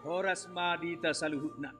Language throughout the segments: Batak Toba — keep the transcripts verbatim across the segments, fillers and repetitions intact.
Horas ma di hita saluhutna.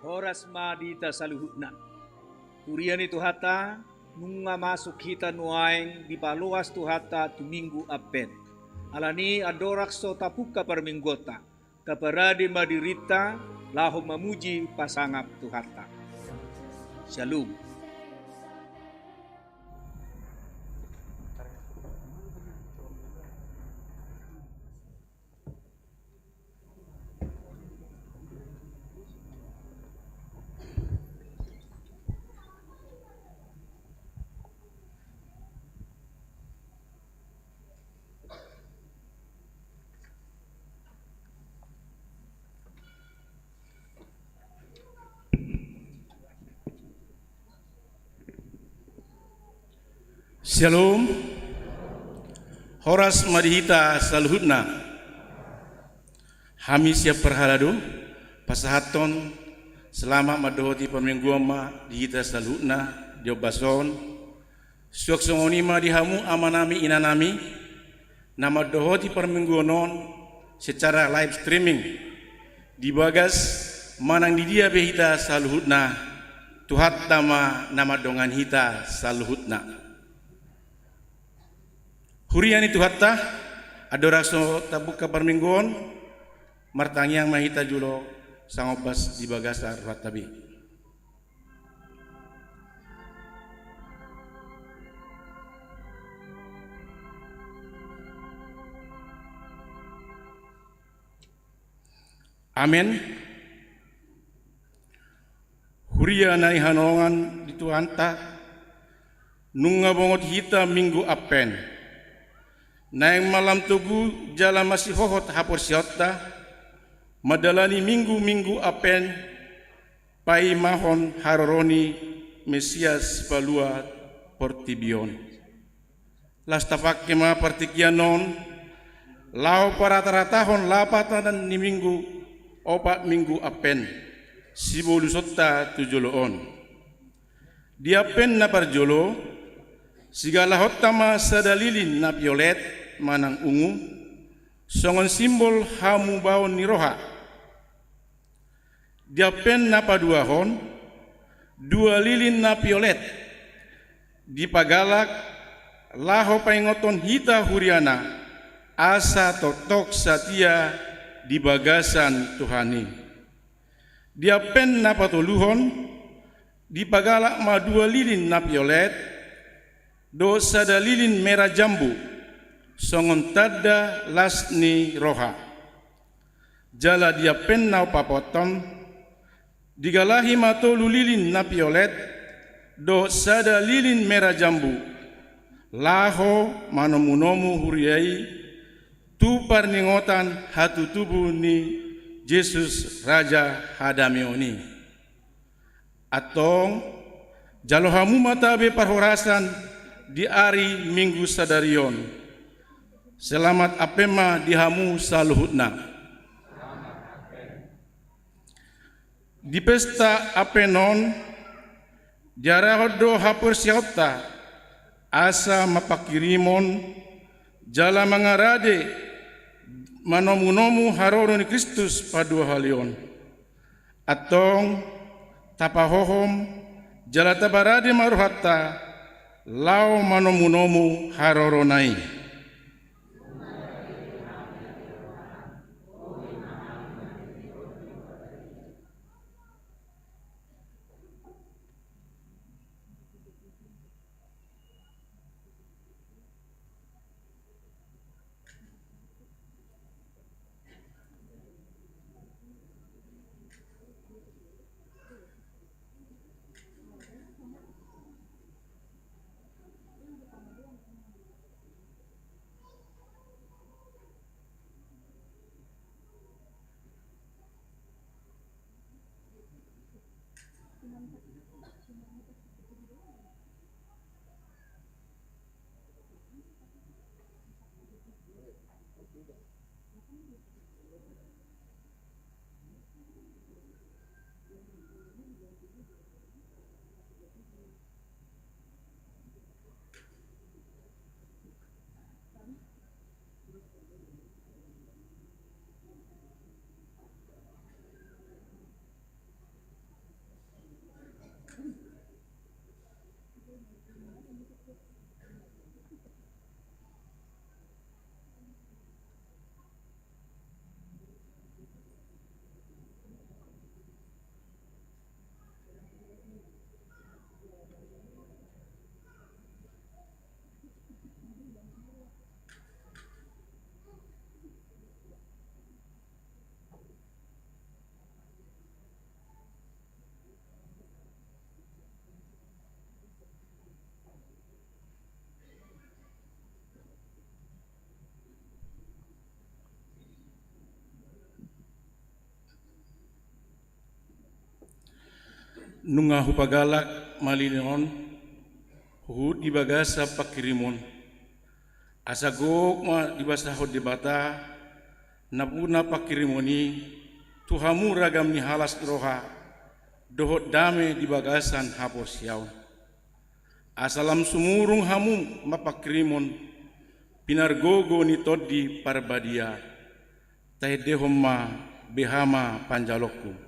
Horas ma di hita saluhutna. Huria ni Tuhanta, nunga masuk hita nuaeng dipaloas Tuhanta tu Minggu Advent. Alani i andorang so tapungka parmingguonta, taparade ma dirinta laho mamuji pasangap Tuhanta. Syalom. Syalom. Horas ma di hita saluhutna. Hami sian parhalado pasahathon selamat mandohoti parmingguon ma di hita saluhutna di ombas on. Suang songon i ma di hamu amanami inanami na mandohoti parmingguon on secara live streaming di bagas manang di dia pe hita saluhutna. Tuhanta ma na mandongani hita saluhutna. Huria ni Tuhanta, andorang so tapungka parmingguon, martangiang ma hita jolo sangombas di bagasan rohanta be. Amen. Huria na hinaholongan ni Tuhanta, nunga bongot hita Minggu Advent. Naeng ma lam togu jala masihohot haporseaonta mandalani minggu-minggu Advent, paimahon haroro ni Mesias Sipalua portibi on. Laos tapangke ma partingkian on laho parata-ratahon lapatan ni minggu opat Minggu Advent sibolusonta tu jolo on. Di Advent na parjolo, sigalahonta ma sada lilin na piolet manang ungu, songon simbol hamubaon ni roha. Di Advent na paduahon, dua lilin na piolet dipagalak laho paingothon hita huriana asa tongtong satia di bagasan Tuhan i. Di Advent na patoluhon, dipagalak ma dua lilin na piolet dohot sada lilin mera jambu songon tanda las ni roha. Jala di Advent na paopathon, digalahi ma tolu lilin na piolet dohot sada lilin mera jambu laho manomu-nomu huria i tu parningotan hatutubu ni Jesus Raja Hadameon i. Antong, jalo hamu ma tabe parhorasan di ari Minggu sadari on. Selamat Advent ma di hamu saluhutna. Di pesta Advent on, diarahon do haporseaonta asa mapanghirimon jala mangarade manomu-nomu haroro ni Kristus paduahalihon. Antong, tapahohom jala taparade ma rohanta laho manomu-nomu harorona i. Nunga hupagalak malini on, huhut di bagasan pangkirimon. Asa gok ma dibasahon Debata, nampuna pangkirimon i, tu hamu ragam ni halas ni roha, dohot dame di bagasan haporseaon. Asa lam sumurung hamu mapangkirimon, pinargogo ni Tondi Parbadia. Taendehon ma beha ma panjaloonku.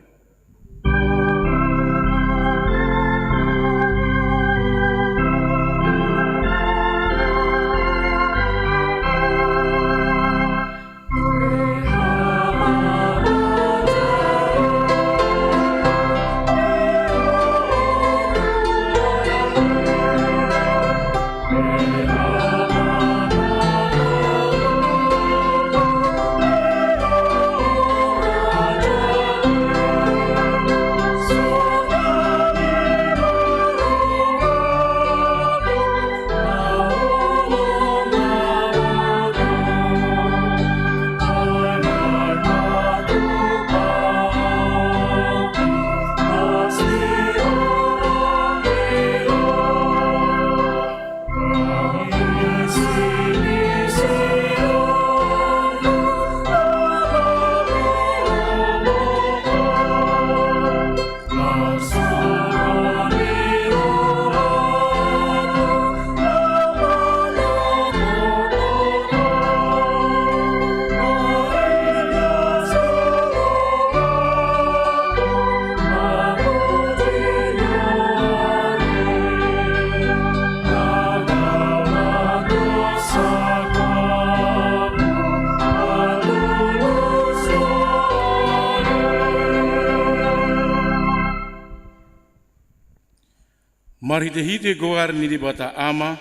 Marhitehite goar ni Debata Ama,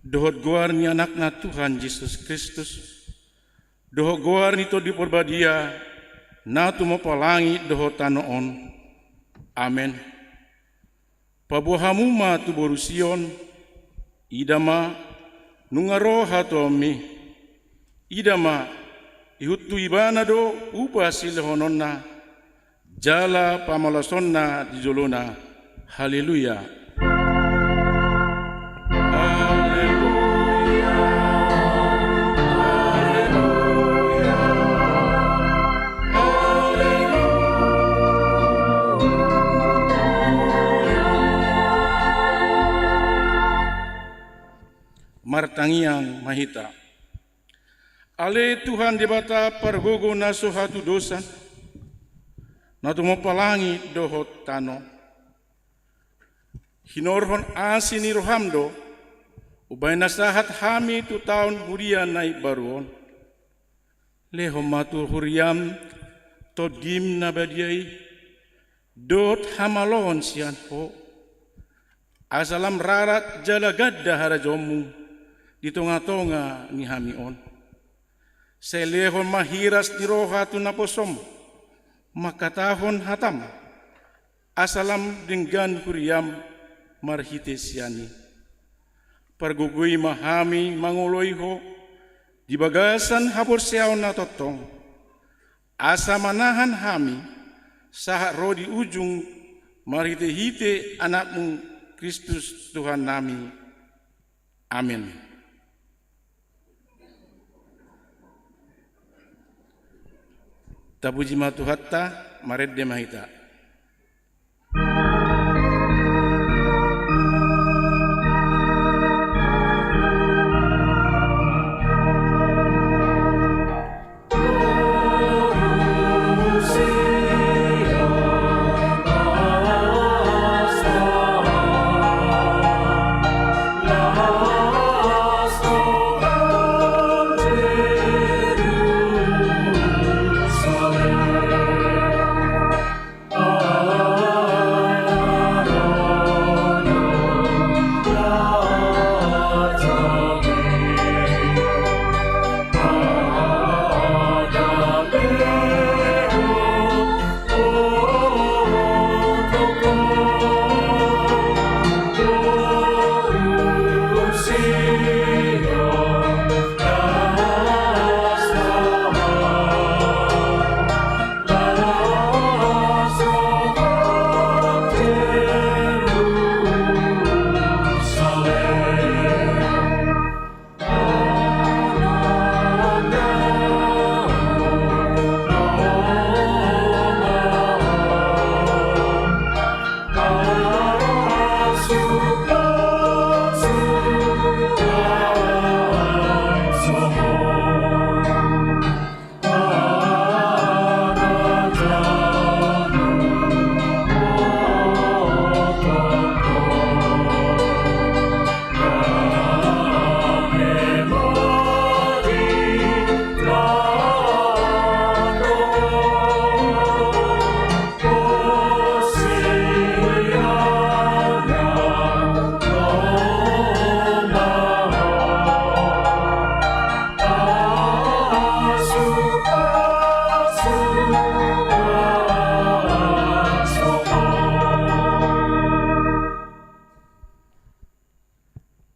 dohot goar ni Anakna Tuhan Jesus Kristus, dohot goar ni Tondi Parbadia, na tumompa langit dohot tano on. Amen. Paboa hamu ma tu boru Sion, ida ma, nunga ro hatuaonmi. Ida ma, ihut tu ibana do upa silehononna, jala pamolosonna di jolona. Haleluya. Haleluya. Haleluya. Haleluya. Martangiang ma hita. Ale Tuhan Debata pargogo na so hatudosan, na tumompa langit dohot tano. Hinorhon asi ni roham do, umbahen na sahat hami tu taon huria na imbaru on. Lehon ma tu huriam, Tondim na badia i, dohot hamaloon sian Ho. Asa lam rarat jala ganda harajaonmu di tonga-tonga ni hami on. Sai lehon ma hiras ni roha tu naposom, mangkatahon hatam, asa lam denggan huriam marhite sian i. Pargogoi ma hami mangoloi Ho, di bagasan haporseaon na tongtong. Asa manahan hami, sahat ro di ujung marhite-hite Anakmu Kristus Tuhannami. Amen. Tapuji ma Tuhanta, marende ma hita.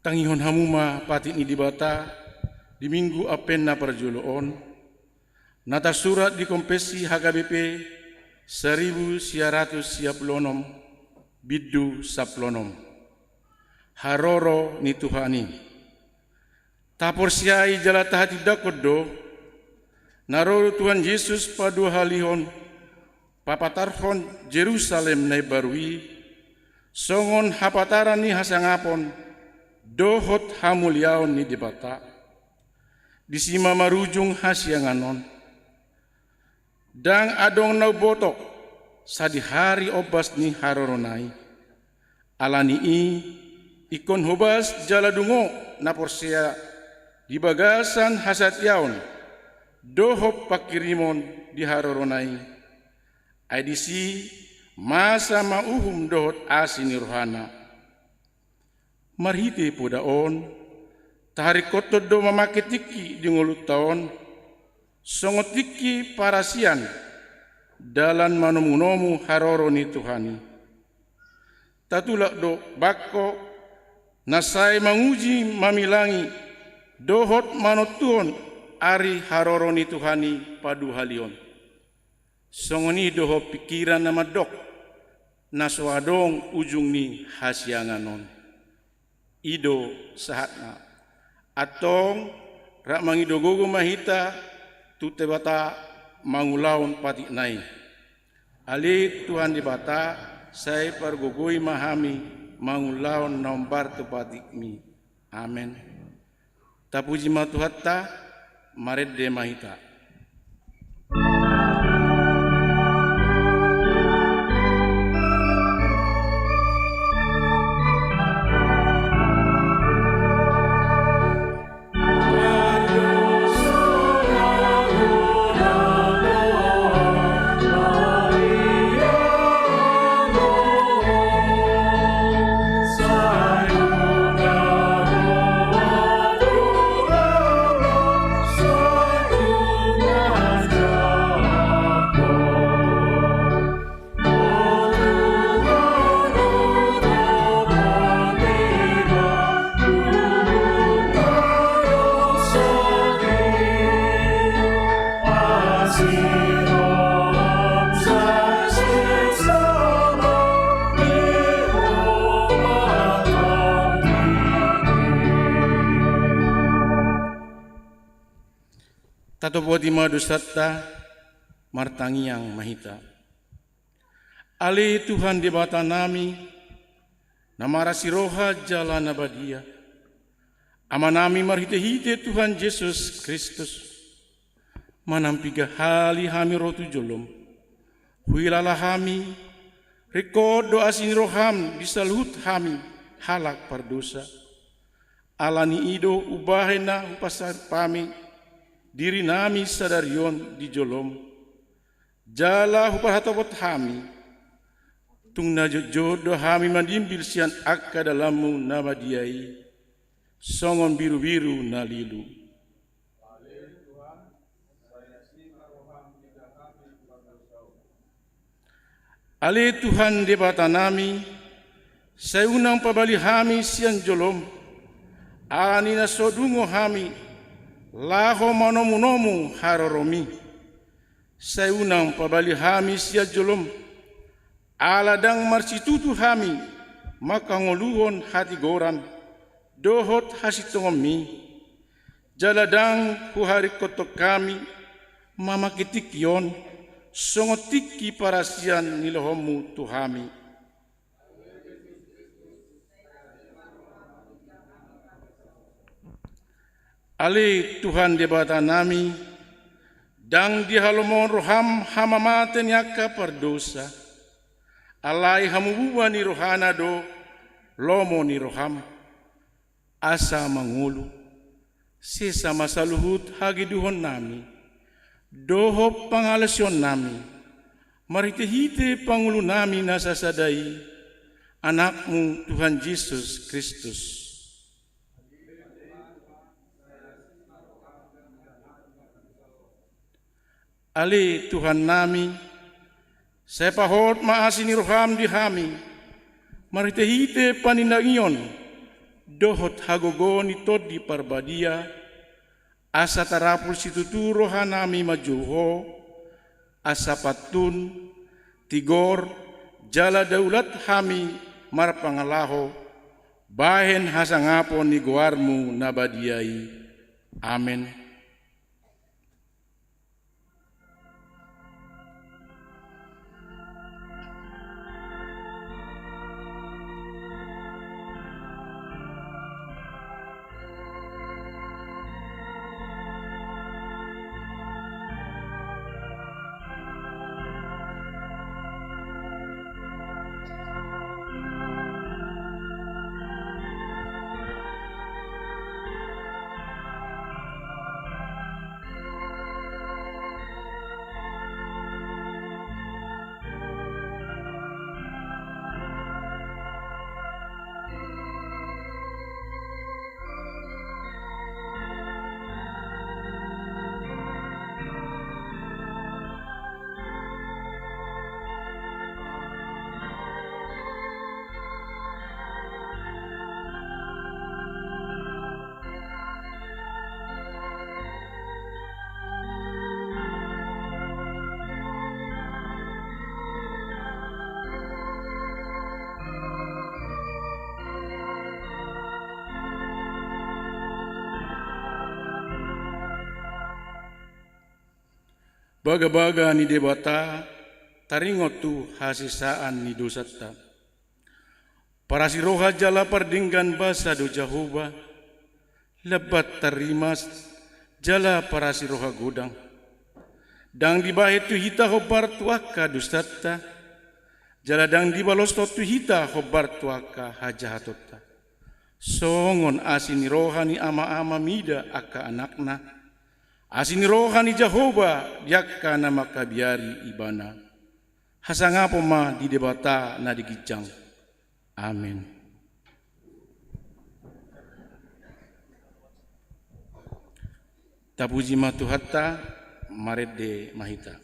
Tangihon hamu ma patik ni Debata di Minggu Advent na parjolo on, na tarsurat di Konfessi H K B P saribu sia ratus sia pulu onom, bindu sampulu onom. Haroro ni Tuhan i. Taporseai jala tahatindangkon do, na ro do Tuhan Jesus paduahalihon papatarhon Jerusalem na imbaru i, songon hapataran ni hasangapon dohot hamuliaon ni Debata. Disi ma marujung hasiangan on. Ndang adong na umboto sadihari ombas ni harorona i. Ala ni i, ingkon hobas jala dungo na porsea di bagasan hasatiaon dohot panghirimon di harorona i. Ai disi masa ma uhum dohot asi ni rohana. Marhite poda on, taharingkothon do mamangke tingki di ngolunta on, songon tingki parasian, dalan manomunomu haroro ni Tuhan i. Tatulak do bangko na sai manguji mamilangi dohot manontuhon ari haroro ni Tuhan i paduahalihon. Songon i dohot pingkiran na mandok, na so adong ujung ni hasiangan on. I do sahatna. Antong, rap mangido gogo ma hita tu Debata mangulahon patikna i. Ale Tuhan Debata, sai pargogoi ma hami mangulahon na hombar tu patikmi. Amen. Tapuji ma Tuhanta, marende ma hita. Tatopoti ma dosanta, martangiang ma hita. Ale Tuhan Debatanami, na marasi roha jala na badia, Amanami marhitehite Tuhan Jesus Kristus, manang piga hali hami ro tu jolom, huilala hami, ringkot do asi ni roham di saluhut hami halak pardosa. Ala ni i do umbahen na hupasahat hami dirinami sadari on di jolom, jala hupahatopot hami, tung na jotjot do hami manimbil sian angka dalanmu na badia i, songon birubiru na lilu. Ale Tuhan Debatanami, sai unang pabali hami sian jolom, ala ni na so dungo hami, laho manomunomu haroromi. Sai unang pabali hami sian jolom, ala ndang marsitutu hami mangkangoluhon hatigoran dohot hasintongonmi, jala ndang huharingkothon hami mamangke tingki on, songon tingki parasian ni lohonmu tu hami. Ale Tuhan Debatanami, ndang dihalomohon roham hamamate ni angka pardosa, alai hamubuan ni rohana do lomo ni roham. Asa mangolu, sesa ma saluhut hageduhonnami dohot pangalaosionnami, marhitehite pangulunami na sasada i, Anakmu Tuhan Jesus Kristus. Ale Tuhannami, sai pahot ma asi ni roham di hami, marhitehite panindangion dohot hagogoon ni Tondi Parbadia, asa tarapul situtu rohanami manjou Ho, asa pantun, tigor, jala daulat hami marpangalaho, bahen hasangapon ni goarMu na badia i. Amen. Bagabaga ni Debata, taringot tu hasesaan ni dosanta. Parasi roha jala pardenggan basa do Jahowa, lambat tarrimas jala parasi roha godang. Ndang dibahen tu hita hombar tu angka dosanta, jala ndang dibaloshon tu hita hombar tu angka hajahatonta. Songon asi ni roha ni ama-ama mida angka anakna, asi ni roha ni Jahowa di angka na mangkabiari ibana. Hasangapon ma di Debata na di ginjang. Amen. Tapuji ma Tuhanta, marende ma hita.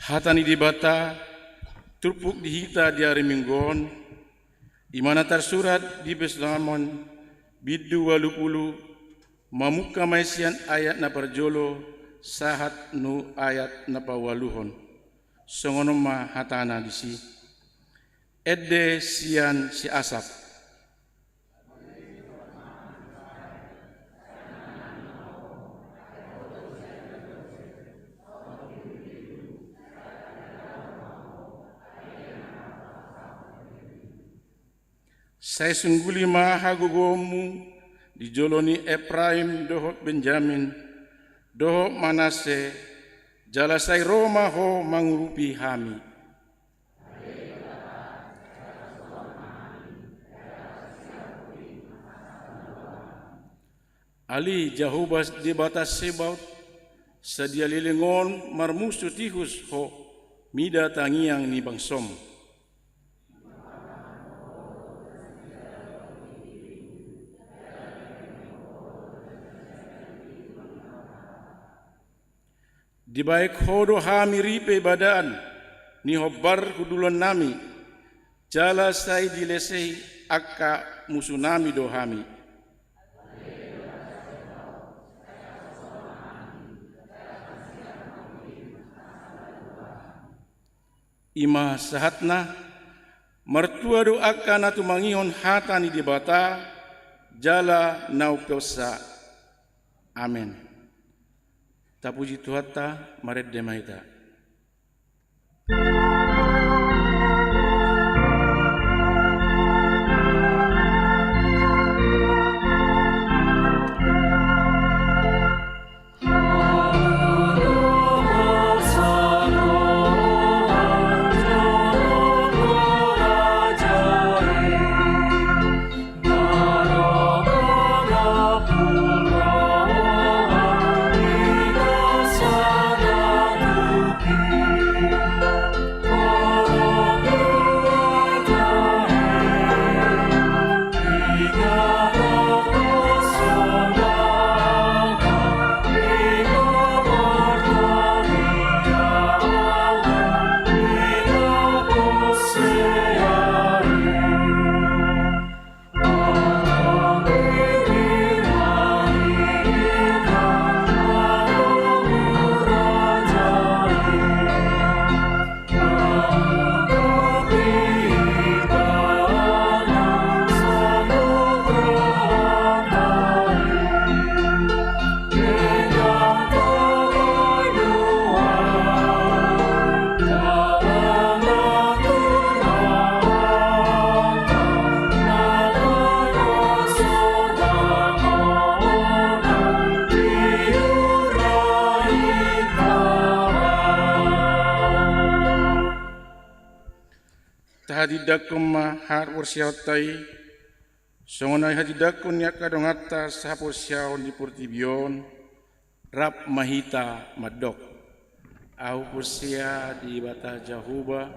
Hata ni Debata turpuk di hita di ari Minggu on, i ma na tarsurat di Psalmen bindu ualu pulu, mamungka ma i sian ayat na parjolo sahat tu ayat na paualuhon. Songon on ma hatana disi. Ende sian si Asap. Sai sungguli ma hagogoonmu di jolo ni Epraim dohot Benjamin, dohot Manasse, jala sai ro ma ho mangurupi hami. Ale Jahowa Debata Sebaot, sadia leleng on marmusu tihus Ho mida tangiang ni bangsoM. Dibahen Ho do hami ripe badaan ni hombar hundulannami, jala sai dilesehi angka musunami do hami. I ma sahatna, martua do angka na tumangihon hata ni Debata jala na umpeopsa. Amen. Tapuji Tuhanta, marende ma hita. Tahatindangkon ma haporseaonta i, songon na hatindangkon ni angka donganta sahaporseaon di portibi on, rap ma hita mandok. Ahu porsea di Debata Jahowa,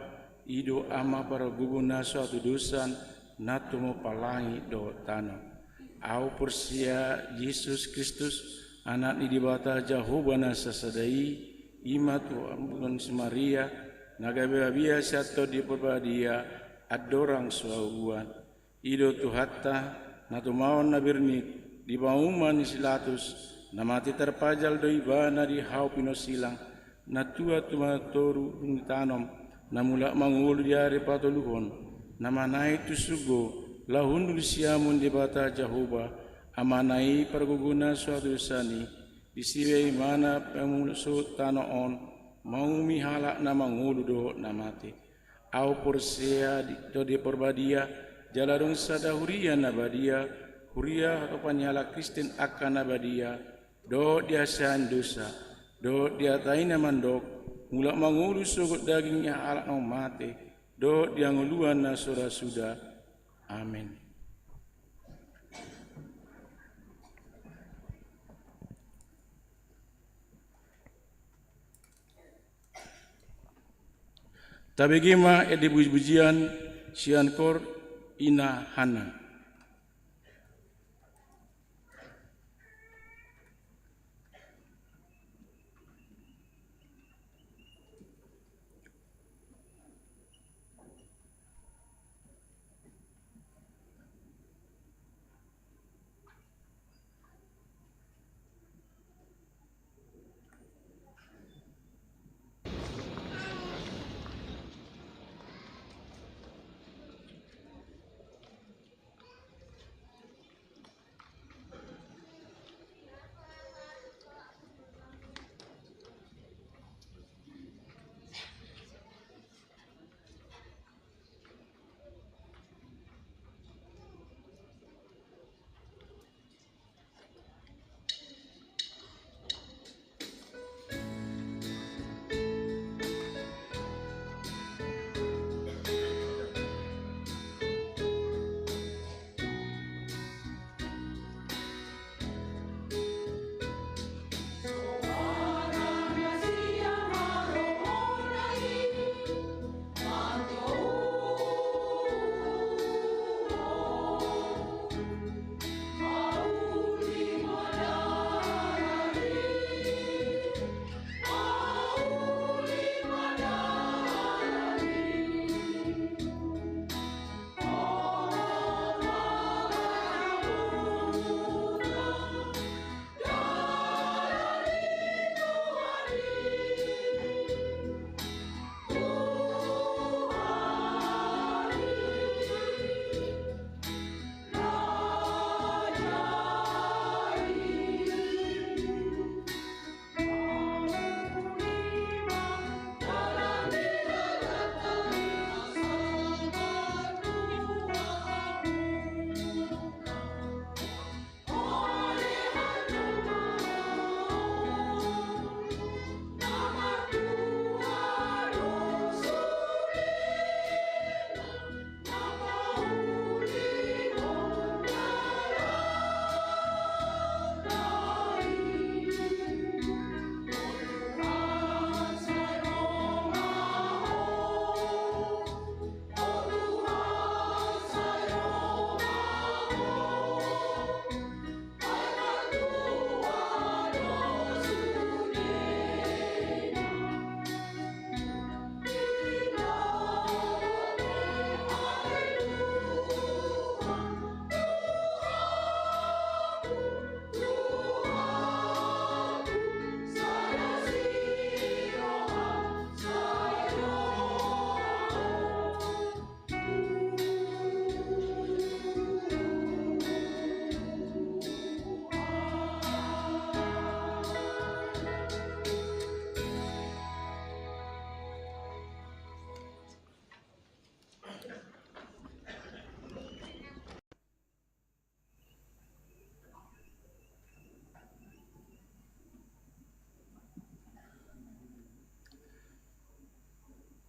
i do Ama pargogo na so hatudosan, na tumompa langit dohot tano. Ahu porsea Jesus Kristus, Anak ni Debata Jahowa na sasada i, i ma tubuan ni si Maria, na gabe habebas sian Tondi Parbadia, andorang so haubuan. I do Tuhanta, na tumaon na bernit, di panumpahan ni si Latus, na mate tarpajal do Ibana di hau pinosilang, na tua tumang toru dung ditanom, na mulak mangolu di ari patoluhon, na manaek tu surgo, laho hundul siamun Debata Jahowa, Amana i pargogo na so hatudosan i, disi do Ibana pamusuhon tano on, manguhumi halak na mangolu dohot na mate. Ahu porsea di Tondi Parbadia, jala adong sada huria na badia, huria hatopan ni halak Kristen angka na badia, dohot di hasesaan dosa, dohot di hata i na mandok, mulak mangolu sogot daging ni halak na mate, dohot di hangoluan na so ra suda. Amen. Tabege ma ende pujipujian sian kor Ina Hanna.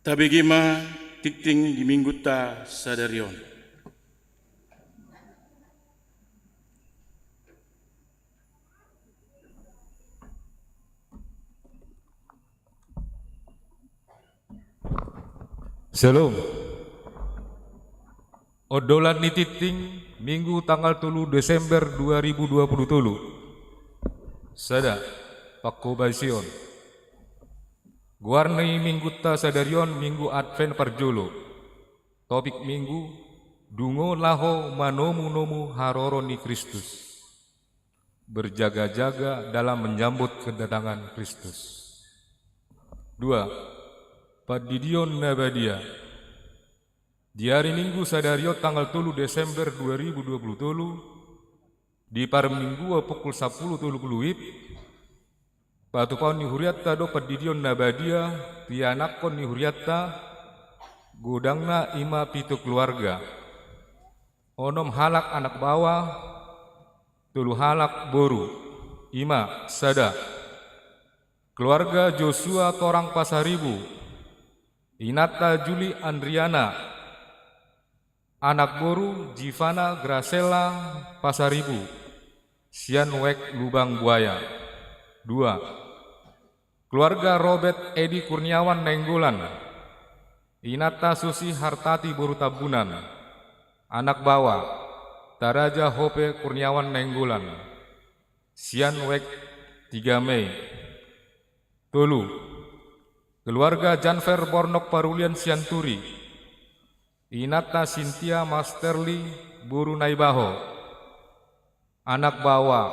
Tabege ma tingting di minggunta sadari on. Syalom. Ondolan ni tingting, Minggu tanggal tolu Desember dua ribu dua puluh tolu. Sada, pangkobasion. Goar ni minggunta sadari on Minggu Advent parjolo. Topik Minggu, dungo laho manomu-nomu haroro ni Kristus. Berjaga-jaga dalam menyambut kedatangan Kristus. Dua, pandidion na badia. Di ari Minggu sadari on tanggal tolu Desember dua ribu dua puluh tolu, di parmingguon pukul sampulu tolu pulu WIB, patupaon ni hurianta do pandidion na badia tu ianakhon ni hurianta, godangna i ma pitu keluarga. Onom halak anak baoa, tolu halak boru, i ma sada. Keluarga Joshua Torang Pasaribu, inanta Juli Andriana, anak boru Jivana Gracella Pasaribu, sian Wek Lubang Buaya. Dua. Keluarga Robert Edi Kurniawan Nainggolan, inanta Susi Hartati boru Tambunan, anak baoa Taraja Hope Kurniawan Nainggolan, sian Wek tiga Mei. Tolu. Keluarga Janfer Bornok Parulian Sianturi, inanta Sintia Masterly boru Naibaho, anak baoa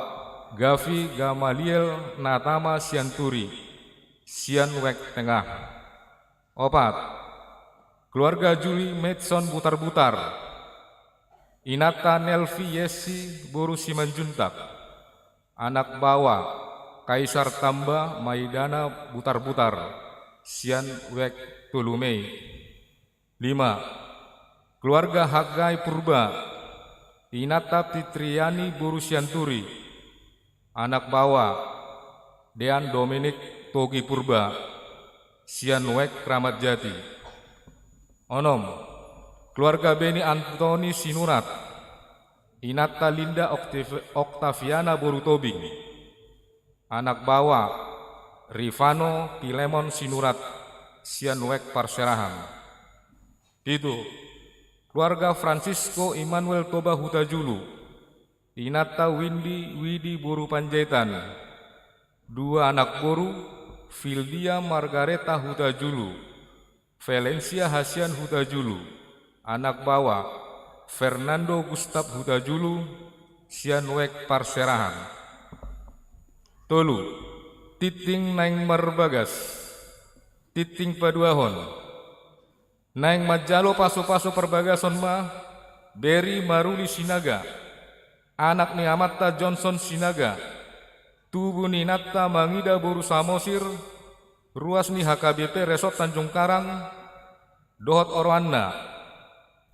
Gavi Gamaliel Natama Sianturi, sian Wek Tengah. Opat. Keluarga Juli Metson Butarbutar, inanta Nelvi Yesi boru Simanjuntak, anak baoa Kaisar Tamba Maidana Butarbutar, sian Wek tolu Mei. Lima. Keluarga Haggai Purba, inanta Fitriani boru Sianturi, anak baoa Dean Dominik Togi Purba, sian Wek Kramat Jati. Onom. Keluarga Beni Antoni Sinurat, inanta Linda Oktif-, Oktaviana boru Tobing, anak baoa Rifano Pilemon Sinurat, sian Wek Parserahan. Pitu. Keluarga Francisco Immanuel Toba Hutajulu, inanta Windy Widi boru Panjaitan, dua anak boru, Fildia Margareta Hutajulu, Valencia Hasian Hutajulu, anak baoa Fernando Gustaf Hutajulu, sian Wek Parserahan. Tolu. Tingting naeng marbagas. Tingting paduahon. Naeng manjalo pasupasu parbagason ma Beri Maruli Sinaga, anak ni amanta Johnson Sinaga, tubu ni inanta Mangida boru Samosir, ruas ni H K B P Resort Tanjung Karang, dohot oroanna,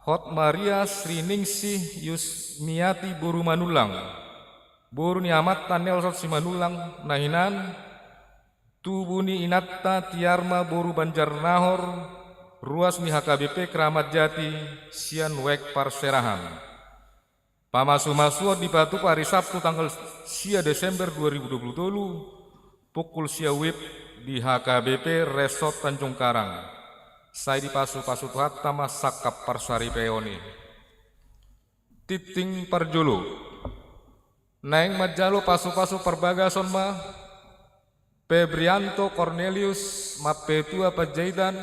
Hot Maria Sriningsih Yusmiati boru Manullang, boru ni amanta Nelson Simanullang na hinan, tubu ni inanta Tiarma boru Banjarnahor, ruas ni H K B P Kramat Jati, sian Wek Parserahan. Pamasumasuon dipatupa ari Sabtu tanggal sia Desember dua ribu dua puluh tolu, pukul sia WIB di H K B P Resort Tanjung Karang. Sai dipasupasu Tuhanta ma sangkap parsaripeon i. Tingting parjolo. Naeng manjalo pasupasu parbagason ma Febrianto Cornelius Mappetua Panjaitan,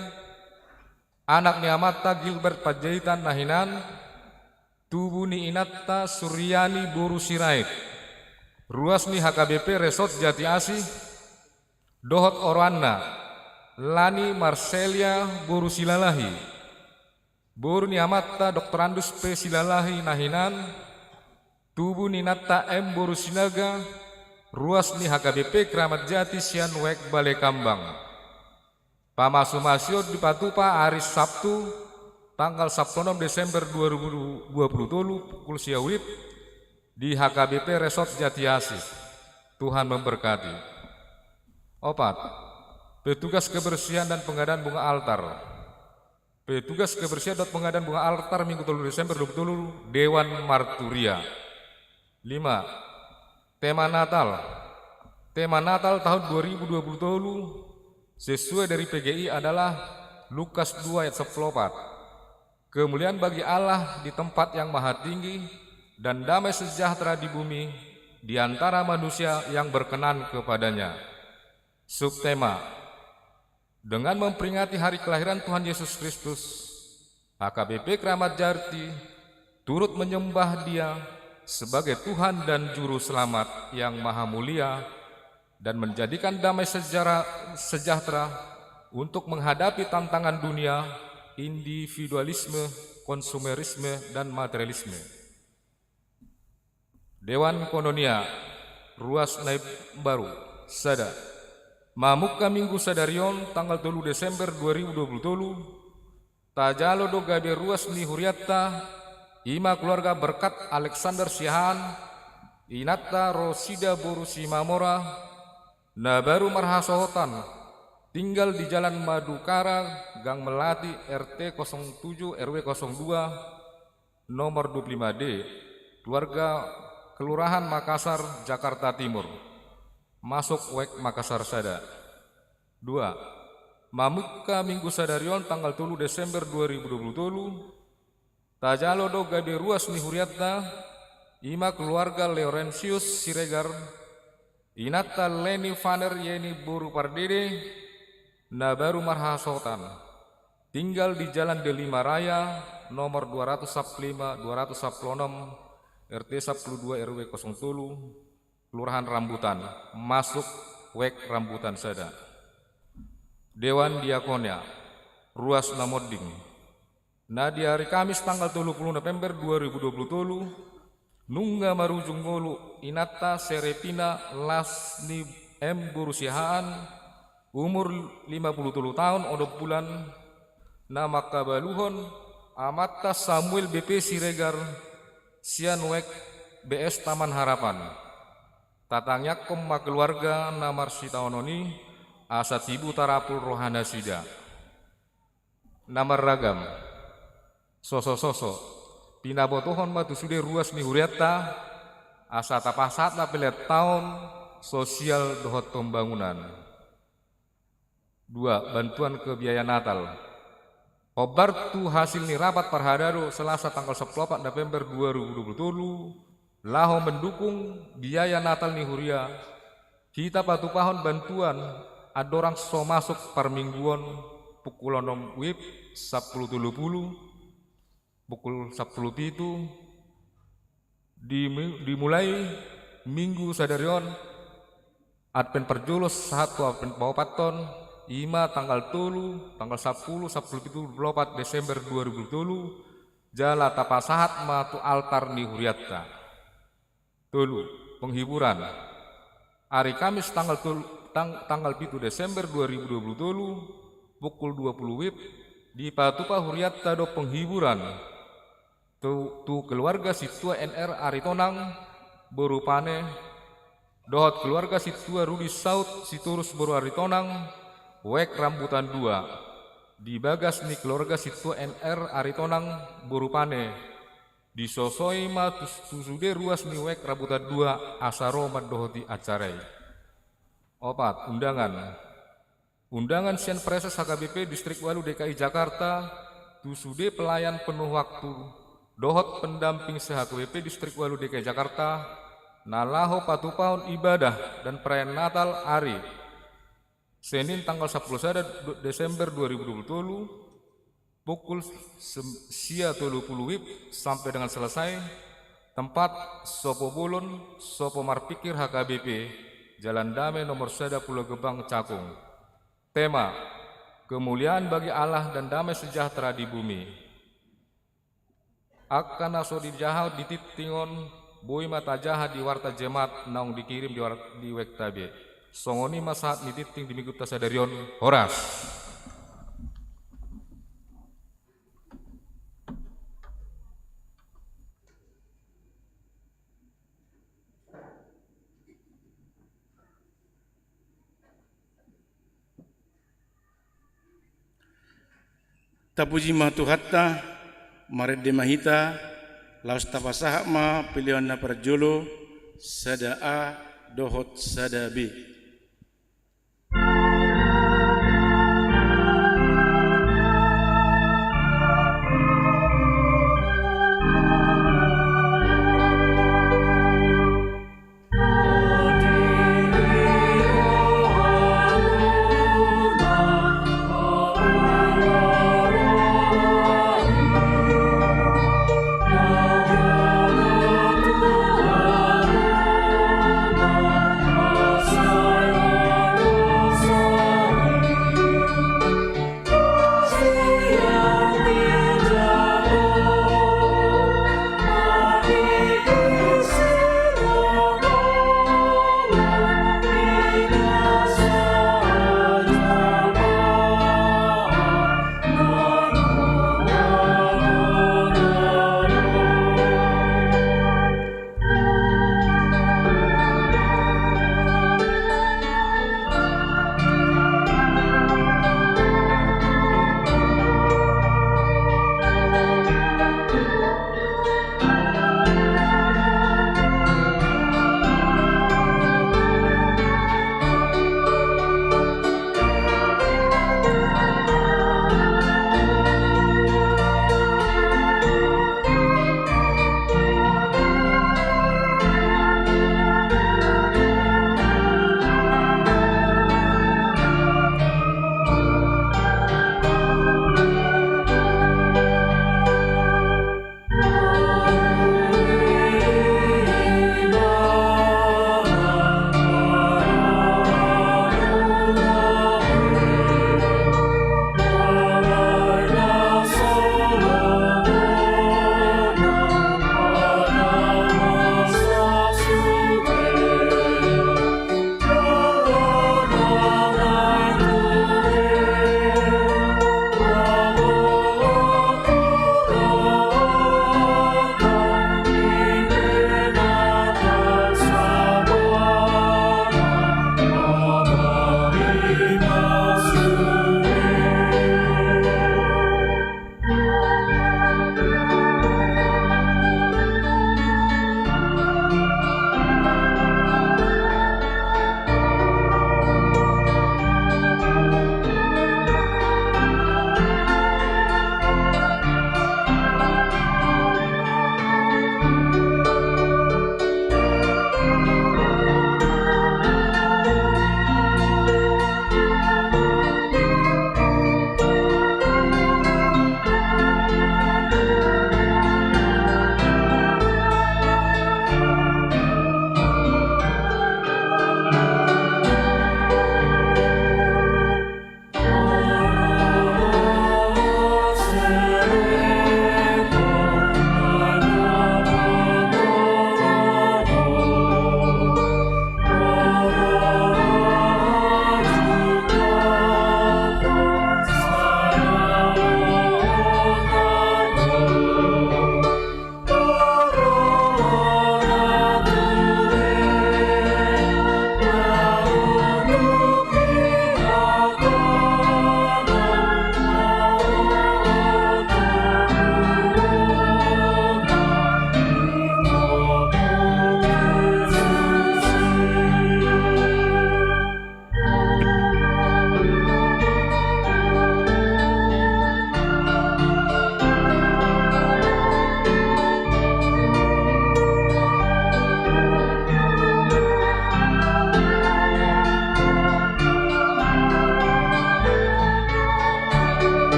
anak ni amanta Gilbert Panjaitan na hinan, tubu ni inanta Suryani boru Sirait, ruas ni H K B P Resort Jati Asih, dohot oroanna, Lani Marselia boru Silalahi, boru ni amanta Doktorandus P Silalahi na hinan, tubu ni inanta M boru Sinaga, ruas ni H K B P Kramat Jati sian Wek Balekambang. Pamasumasuon dipatupa ari Sabtu, tanggal sampulu onom Desember dua ribu dua puluh tolu, pukul sia WIB, di H K B P Resort Jati Asih. Tuhan memberkati. Opat. Petugas kebersihan dan pengadaan bunga altar. Petugas kebersihan dohot pengadaan bunga altar Minggu tolu Desember dua puluh tolu, Dewan Marturia. Lima, tema Natal. Tema Natal tahun dua ribu dua puluh tolu sesuai dari P G I adalah Lukas dua ayat sepuluh opat. Kemuliaan bagi Allah di tempat yang maha tinggi, dan damai sejahtera di bumi di antara manusia yang berkenan kepadanya. Subtema, dengan memperingati hari kelahiran Tuhan Yesus Kristus, H K B P Kramat Jati turut menyembah Dia sebagai Tuhan dan Juru Selamat yang Maha Mulia dan menjadikan damai sejahtera untuk menghadapi tantangan dunia, individualisme, konsumerisme, dan materialisme. Dewan Koinonia, ruas na imbaru, sada. Mamungka Minggu sadari on tanggal tolu Desember dua ribu dua puluh tolu, tajalo do gabe ruas ni hurianta, i ma keluarga Berkat Alexander Siahaan, inanta Rosida boru Simamora, na baru marhasohotan, tinggal di Jalan Madukara, Gang Melati, R T kosong tujuh, R W kosong dua, nomor dua puluh lima D, keluarga Kelurahan Makassar, Jakarta Timur. Masuk W E K Makassar sada. Dua, mamungka Minggu sadari on tanggal tolu Desember dua ribu dua puluh tolu, tajalo do gabe ruas ni hurianta, i ma keluarga Laurentius Siregar, inanta Leni Vaner Yeni boru Pardede, na baru marhasohotan, tinggal di Jalan Delima Raya, nomor dua ratus sapuluh lima, dua ratus sapuluh enam, R T sapuluh dua, R W kosong tolu, Kelurahan Rambutan, masuk W E K Rambutan sada. Dewan Diakonia, ruas na monding. Na di ari Kamis tanggal tolu pulu November dua ribu dua pulu tolu, nunga marujung ngolu inanta Serepina Lasni M boru Siahaan, umur lima pulu tolu taon onom bulan, na mangkabaluhon amanta Samuel B P Siregar, sian W E K B S Taman Harapan. Tatangiangkon ma keluarga na marsitaonon i, asa tibu tarapul rohanasida. Na marragam, sosososo, pinabotohon ma tu sude ruas ni hurianta, asa tapasahat ma pelean taon sosial dohot pembangunan. Dua, bantuan ke biaya Natal. Hombar tu hasil ni rapat parhadado Selasa tanggal sapulu opat November dua ribu dua pulu tolu, laho mendukung biaya Natal ni huria, hita patupahon bantuan andorang so masuk parmingguon pukul onom WIB sapulu tolu pulu, pukul sapulu pitu, di, dimulai Minggu sadari on, Advent parjolo sahat tu Advent paopathon, i ma tanggal tolu, tanggal sapulu, sapulu pitu, dua pulu opat Desember dua ribu dua pulu tolu, jala tapasahat ma tu altar ni hurianta. Tolu, penghiburan. Ari Kamis tanggal tolu, tang-, tanggal pitu Desember dua ribu dua pulu tolu, pukul dua pulu WIB, dipatupa hurianta do penghiburan tu, tu keluarga sintua N R Aritonang, boru Pane, dohot keluarga sintua Rudi Saud Sitorus boru Aritonang, W E K Rambutan dua, di bagas ni keluarga sintua N R Aritonang, boru Pane, disosoi ma tu, tu sude ruas ni W E K Rambutan dua asa ro mandohoti acara i. Opat, undangan. Undangan sian Praeses H K B P Distrik ualu D K I Jakarta, tu sude pelayan penuh waktu dohot pendamping se-H K B P Distrik ualu D K I Jakarta, na laho patupahon ibadah dan perayaan Natal ari Senin tanggal sapulu sada Desember dua ribu dua pulu tolu, pukul sem-, sia tolu pulu WIB sampai dengan selesai. Tempat, Sopo Bolon, Sopo Marpikir H K B P, Jalan Dame nomor sada Pulau Gebang, Cakung. Tema, kemuliaan bagi Allah dan damai sejahtera di bumi. Angka na so dijaha di tingting on, boi ma tajaha di warta jemaat naung dikirim di war-, di W E K-ta be. Songon i ma sahat ni tingting di Minggunta sadari on, horas. Tapuji ma Tuhanta, marende ma hita, laos tapasahat ma peleon na parjolo, sada A dohot sada B.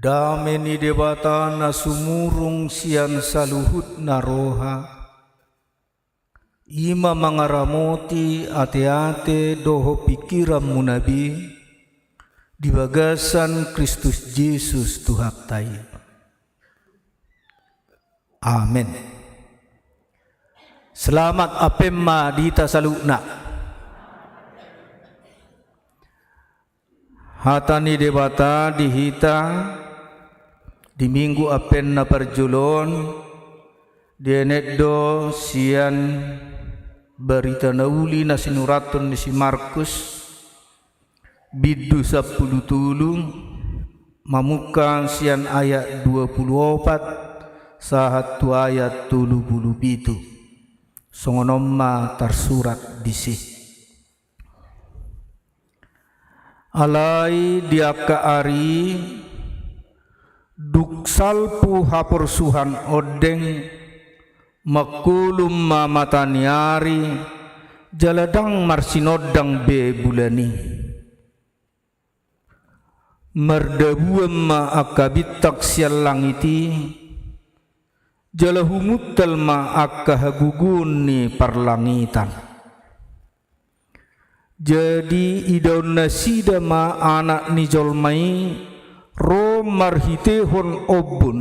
Dame ni Debata na sumurung sian saluhutna roha, i ma mangaramoti ateate dohot pingkiranmuna be di bagasan Kristus Jesus Tuhanta i. Amen. Selamat Advent ma di hita saluhutna. Hata ni Debata di hita di Minggu Advent na parjolo on dienet do sian Barita Na Uli na sinurathon ni si Markus, bindu sampulu tolu, mamungka sian ayat dua pulu opat sahat tu ayat tolu pulu pitu. Songon on ma tarsurat disi. Alai di angka ari i, dung salpu haporsuhon ondeng, mangkolum ma mata ni ari, jala ndang marsinondang be bulan i. Mardabuan ma angka bintang sian langit i, jala humuntal ma angka hagogoon ni parlangitan. Jadi idaon nasida ma Anak ni jolma i ro marhitehon ombun,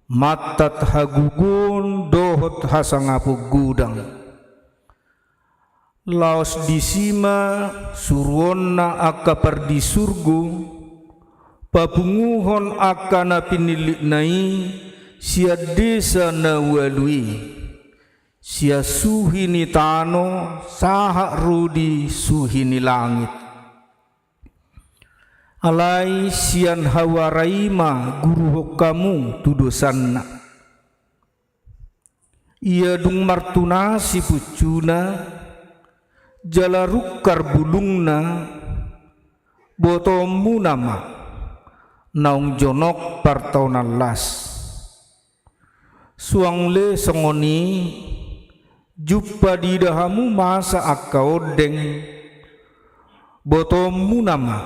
mantat hagogoon dohot hasangapon godang. Laos disi ma suruonna angka pardisurgo papunguhon angka na pinillitna i sian desa na ualu i, sian suhi ni tano sahat ro di suhi ni langit. Alai sian hauara i ma guruhon hamu tu dosanna. Ia dung martunas punjuna, jala rungkar bulungna, botoonmuna ma, naung jonok partaonan las. Suang le songon i, jumpa diida hamu masa angka ondeng, botoonmuna ma,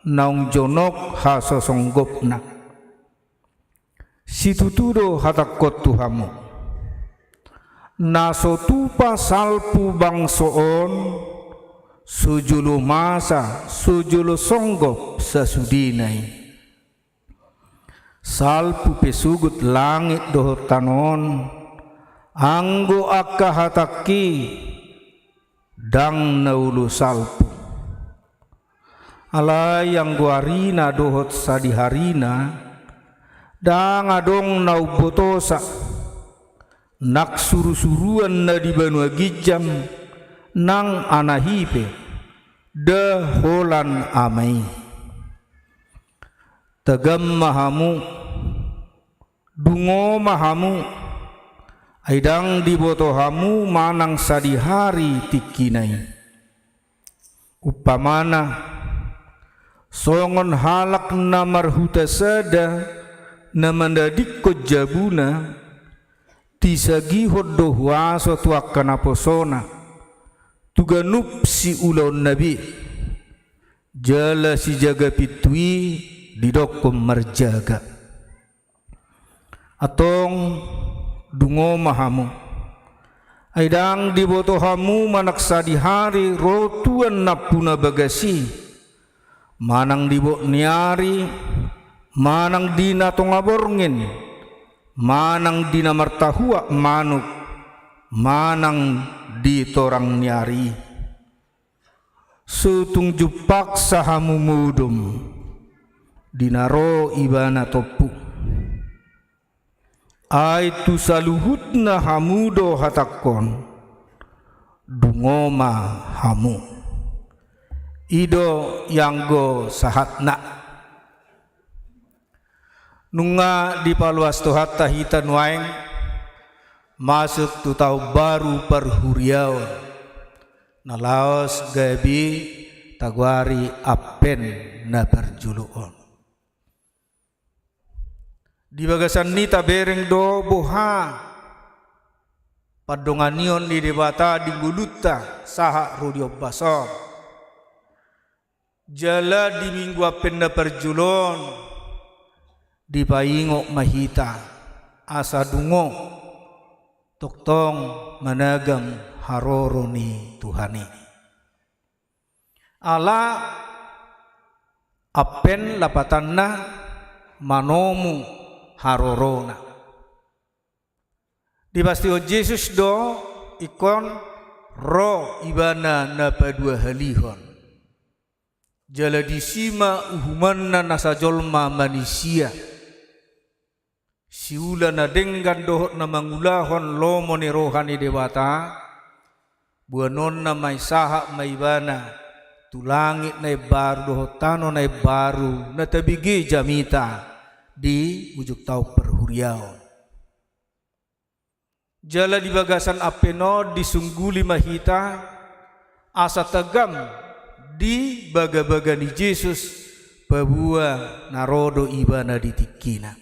naung jonok hasosonggopna. Situtu do hatangkon tu hamu. Na so tupa salpu bangso on, so jolo masa, so jolo songgop sasudena i. Salpu pe sogot langit dohot tano on, anggo angka hatangki ndang na olo salpu. Alai anggo arina dohot sadiharina, ndang adong na umbotosa, nang surusuruan na di banua ginjang, nang anahi pe, nda holan Ama i. Tagam ma hamu, dungo ma hamu, ai ndang diboto hamu manang sadihari tingkina i. Umpamana, songon halak na marhuta sada na mandadingkon jabuna, disagihon do huaso tu angka naposona, tu ganup siulaonna be, jala sijaga pintu i didokkon marjaga. Antong, dungo ma hamu. Ai ndang diboto hamu manang sadihari ro tuan nampuna bagas i, manang di bot ni ari, manang di na tonga borngin, manang di na martahuak manuk, manang di torang ni ari i. So tung jumpaksa hamu modom, di na ro Ibana tompu. Ai tu saluhutna hamu do hatangkon, dungo ma hamu. I do ianggo sahatna. Nunga dipaloas Tuhanta hita nuaeng masuk tu taon baru parhuriaon, na laos gabe tagoari Advent na parjolo on. Di bagasan i tabereng do boha pandonganion ni Debata di ngolunta sahat ro di ombas on. Jala di Minggu Advent na parjolo on, Dipaingot ma hita asa dungo tongtong managam haroro ni Tuhan i. Ala ampen lapatanna manomu harorona. Dipastihon Jesus do ingkon ro Ibana na paduahalihon. Jala disi ma uhumanna nasa jolma manisia. Siula na denggan dohot na mangulahon lomo ni roha ni Debata, boanonna ma i sahat ma Ibana tu langit na imbaru dohot tano na imbaru na tabege jamita di ujung taon parhuriaon. Jala di bagasan ampen on disungguli ma hita asa tagam di bagabaga ni Jesus paboa na ro do Ibana di tingkina.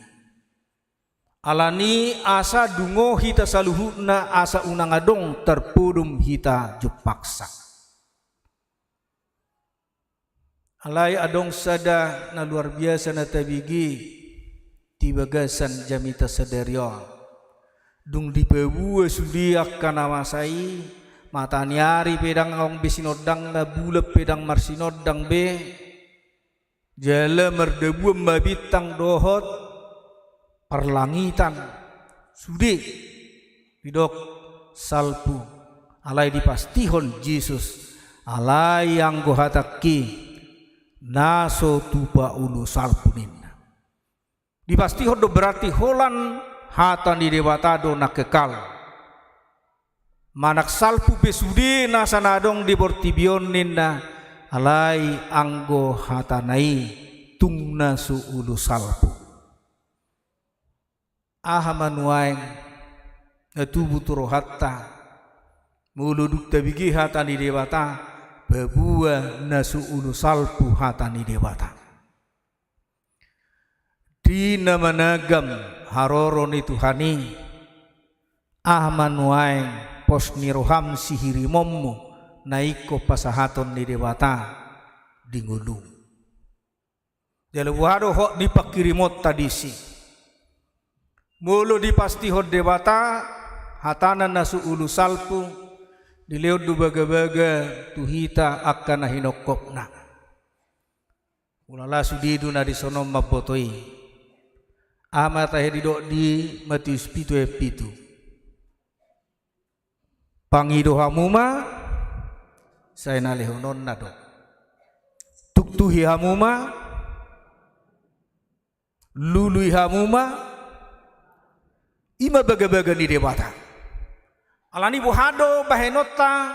Alani asa dungo hita saluhutna asa unang adong tarpodom hita jumpangsa. Alai adong sada na luar biasa na tabege di bagasan jamita sadari on. Dung dipaboa sude angka na masa i, mataniari pe ndang adong be sinondangna, bulan pe ndang marsinondang be, jala mardabuan ma bintang dohot parlangitan, sude didok salpu. Alai dipastihon Jesus, alai anggo hatangki na so tupa ulu salpu ninna. Dipastihon do berarti holan hata ni Debata do na kekal. Manang salpu pe sude nasa na adong di portibi on ninna, alai anggo hatana i tung na so ulu salpu. Aha ma nuaeng na tubu tu rohanta, molo dung tabege hata ni Debata, paboa na so ulu salpu hata ni Debata. Di na managam haroro ni Tuhan i, aha ma nuaeng pos ni roham sihirimonmu na ingkon pasahaton ni Debata di ngolum. Jala boha do hot ni pangkirimonta disi. Molo dipastihon Debata, hatana na so ulu salpu, dilehon do bagabaga tu hita angka na hinongkopna. Ulala sude do na dison mamboto i. Aha ma tahe didok di Matius pitu ayat pitu. Pangido hamu ma, sai na lehononna do. Tuktuhi hamu ma, lului hamu ma, i ma bagabaga ni Debata. Alani boha do bahenonta,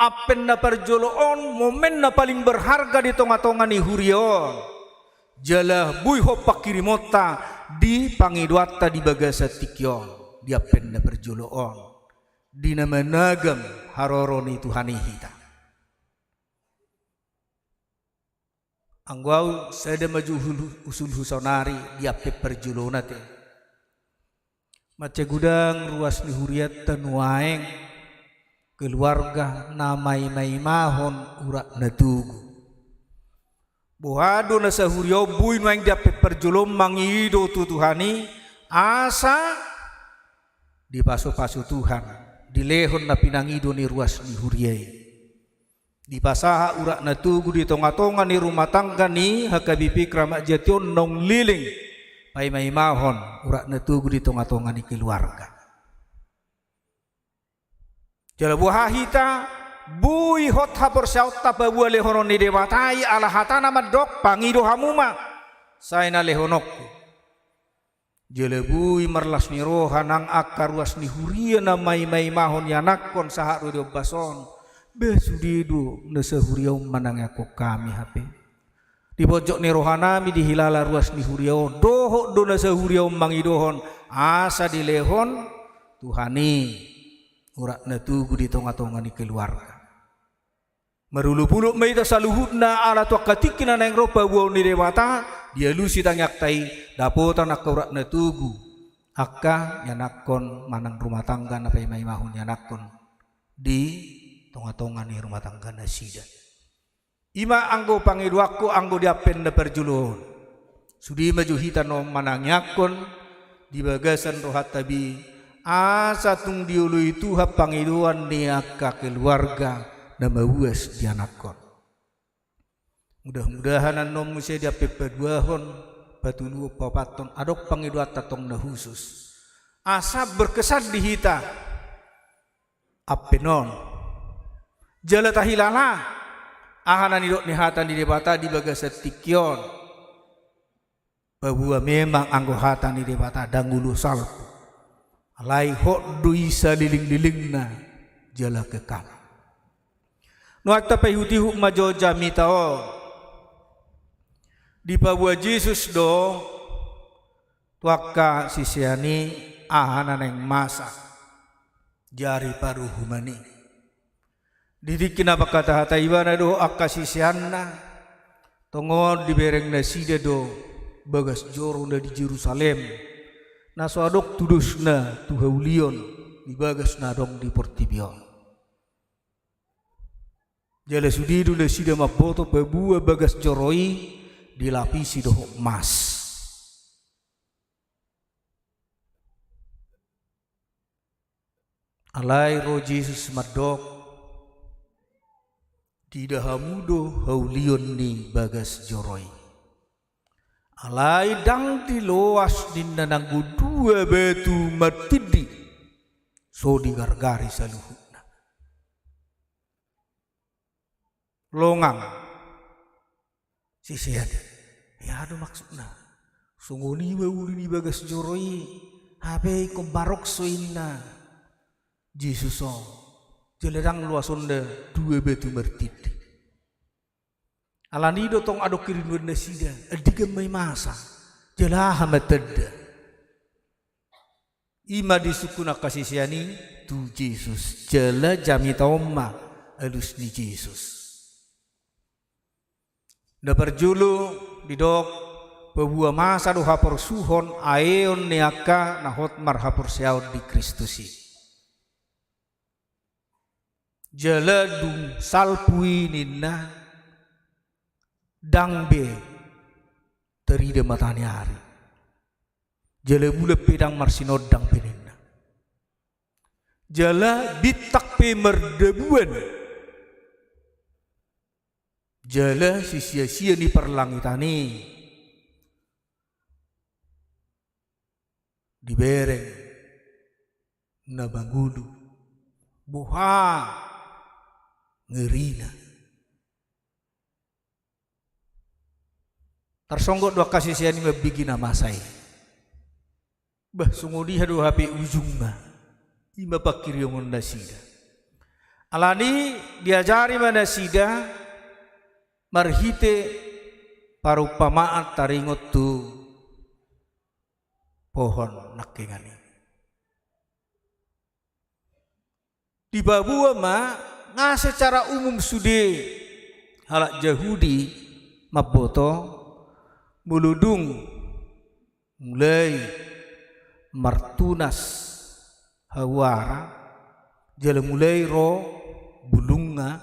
ampen na parjolo on, momen na paling berharga di tongatonga ni huria on. Jala boi hot pangkirimonta di pangidoanta di bagasan tingki on, di ampen na parjolo on. Di na managam haroro ni Tuhan i hita. Anggo au sada ma jo usul, usulhu saonari di ampen parjolona te. Mansai godang ruas ni hurianta nuaeng keluarga na maimaimahon urat na togu. Boha do nasa huria on boi nuaeng di ampen parjolo on mangido tu Tuhan i, asa dipasupasu Tuhan, dilehon na pinangido ni ruas ni huria i. Dipasahat urat na togu di tongatonga ni rumah tangga ni H K B P Kramat Jati on naung leleng paimaimahon urat na togu di tongatonga ni keluarga. Jala boha hita, boi hot haporseaonta paboa lehonon ni Debata i, ala hatana mandok, pangido hamu ma, sai na lehononku. Jala boi marlas ni roha nang angka ruas ni huria na maimaimahon ianakhon sahat ro di ombas on. Bah, sude do nasa huria on manangiangkon hami hape. Di pojok ni rohanami dihilala ruas ni huria on, dohot do nasa huria on mangidohon, asa dilehon Tuhan i urat na togu di tongatonga ni keluarga. Marolopolop ma hita saluhutna ala tu angka tingki na naeng ro paboaon ni Debata, dialusi tangiangta i, dapotan angka urat na togu angka ianakhon manang rumah tangga na paimaimahon ianakhon di tongatonga ni rumah tangga nasida. I ma anggo pangidoanku anggo di ampen na parjolo on. Sude ma jo hita na manangiangkon di bagasan rohanta be, asa tung dioloi Tuhan pangidoan ni angka keluarga na mauas di anakhon. Mudah-mudahan annon muse diampe paduahon, patoluhon, paopathon, adong pangidoanta tong na husus. Asa berkesan di hita ampe on. Jala tahilala aha na nidok ni hata ni Debata di bagasan tingki on. Paboa memang anggo hata ni Debata ndang olo salpu. Alai hot do i salelenglelengna jala kekal. Nuaeng tapaihutihut ma jo jamita on. Dipaboa Jesus do tu angka sisean i aha na naeng masa di ari paruhuman i. Di tingki na mangkatahata ibana dohot angka siseanna, tongon dibereng nasida do bagas joro na di Jerusalem, na so adong tudosna tu haulion di bagas na adong di portibi on. Jala sude do nasida mamboto paboa bagas joro i dilapisi dohot mas. Alai ro Jesus mandok, diida hamu do haulion ni bagas joro i. Alai ndang diloas ninna nanggo dua batu martindi, so digargari saluhutna. Longang sisean i. Ia do maksudna. Songon i ma uli ni bagas joro i, hape ingkon marokso inna Jesus on. Jala ndang loasonna dua batu martindi. Alani do tong adong kerinduan nasida, andigan ma i masa. Jala aha ma tanda. I ma disungkun angka sisean i tu Jesus, jala jamita on ma alus ni Jesus. Na parjolo didok, paboa masa do haporsuhon aeon ni angka na hot marhaporseaon di Kristus i. Jala dung salpu i ninna, ndang be tarida mataniari. Jala bulan pe ndang marsinondang be ninna. Jala bintang pe mardabuan. Jala sisiasian ni parlangitan i dibereng na mangolu. Boha ngerina. Tarsonggot do angka sisean i mambege na masa i. Bah, songon i do hape ujungna. I ma pangkiriongon nasida. Alani diajari ma nasida marhite parumpamaan taringot tu pohon nangkingan i. Dipaboa ma, nga secara umum sude halak Jahudi mamboto, molo dung mulai martunas hawara, jala mulai ro bulungna,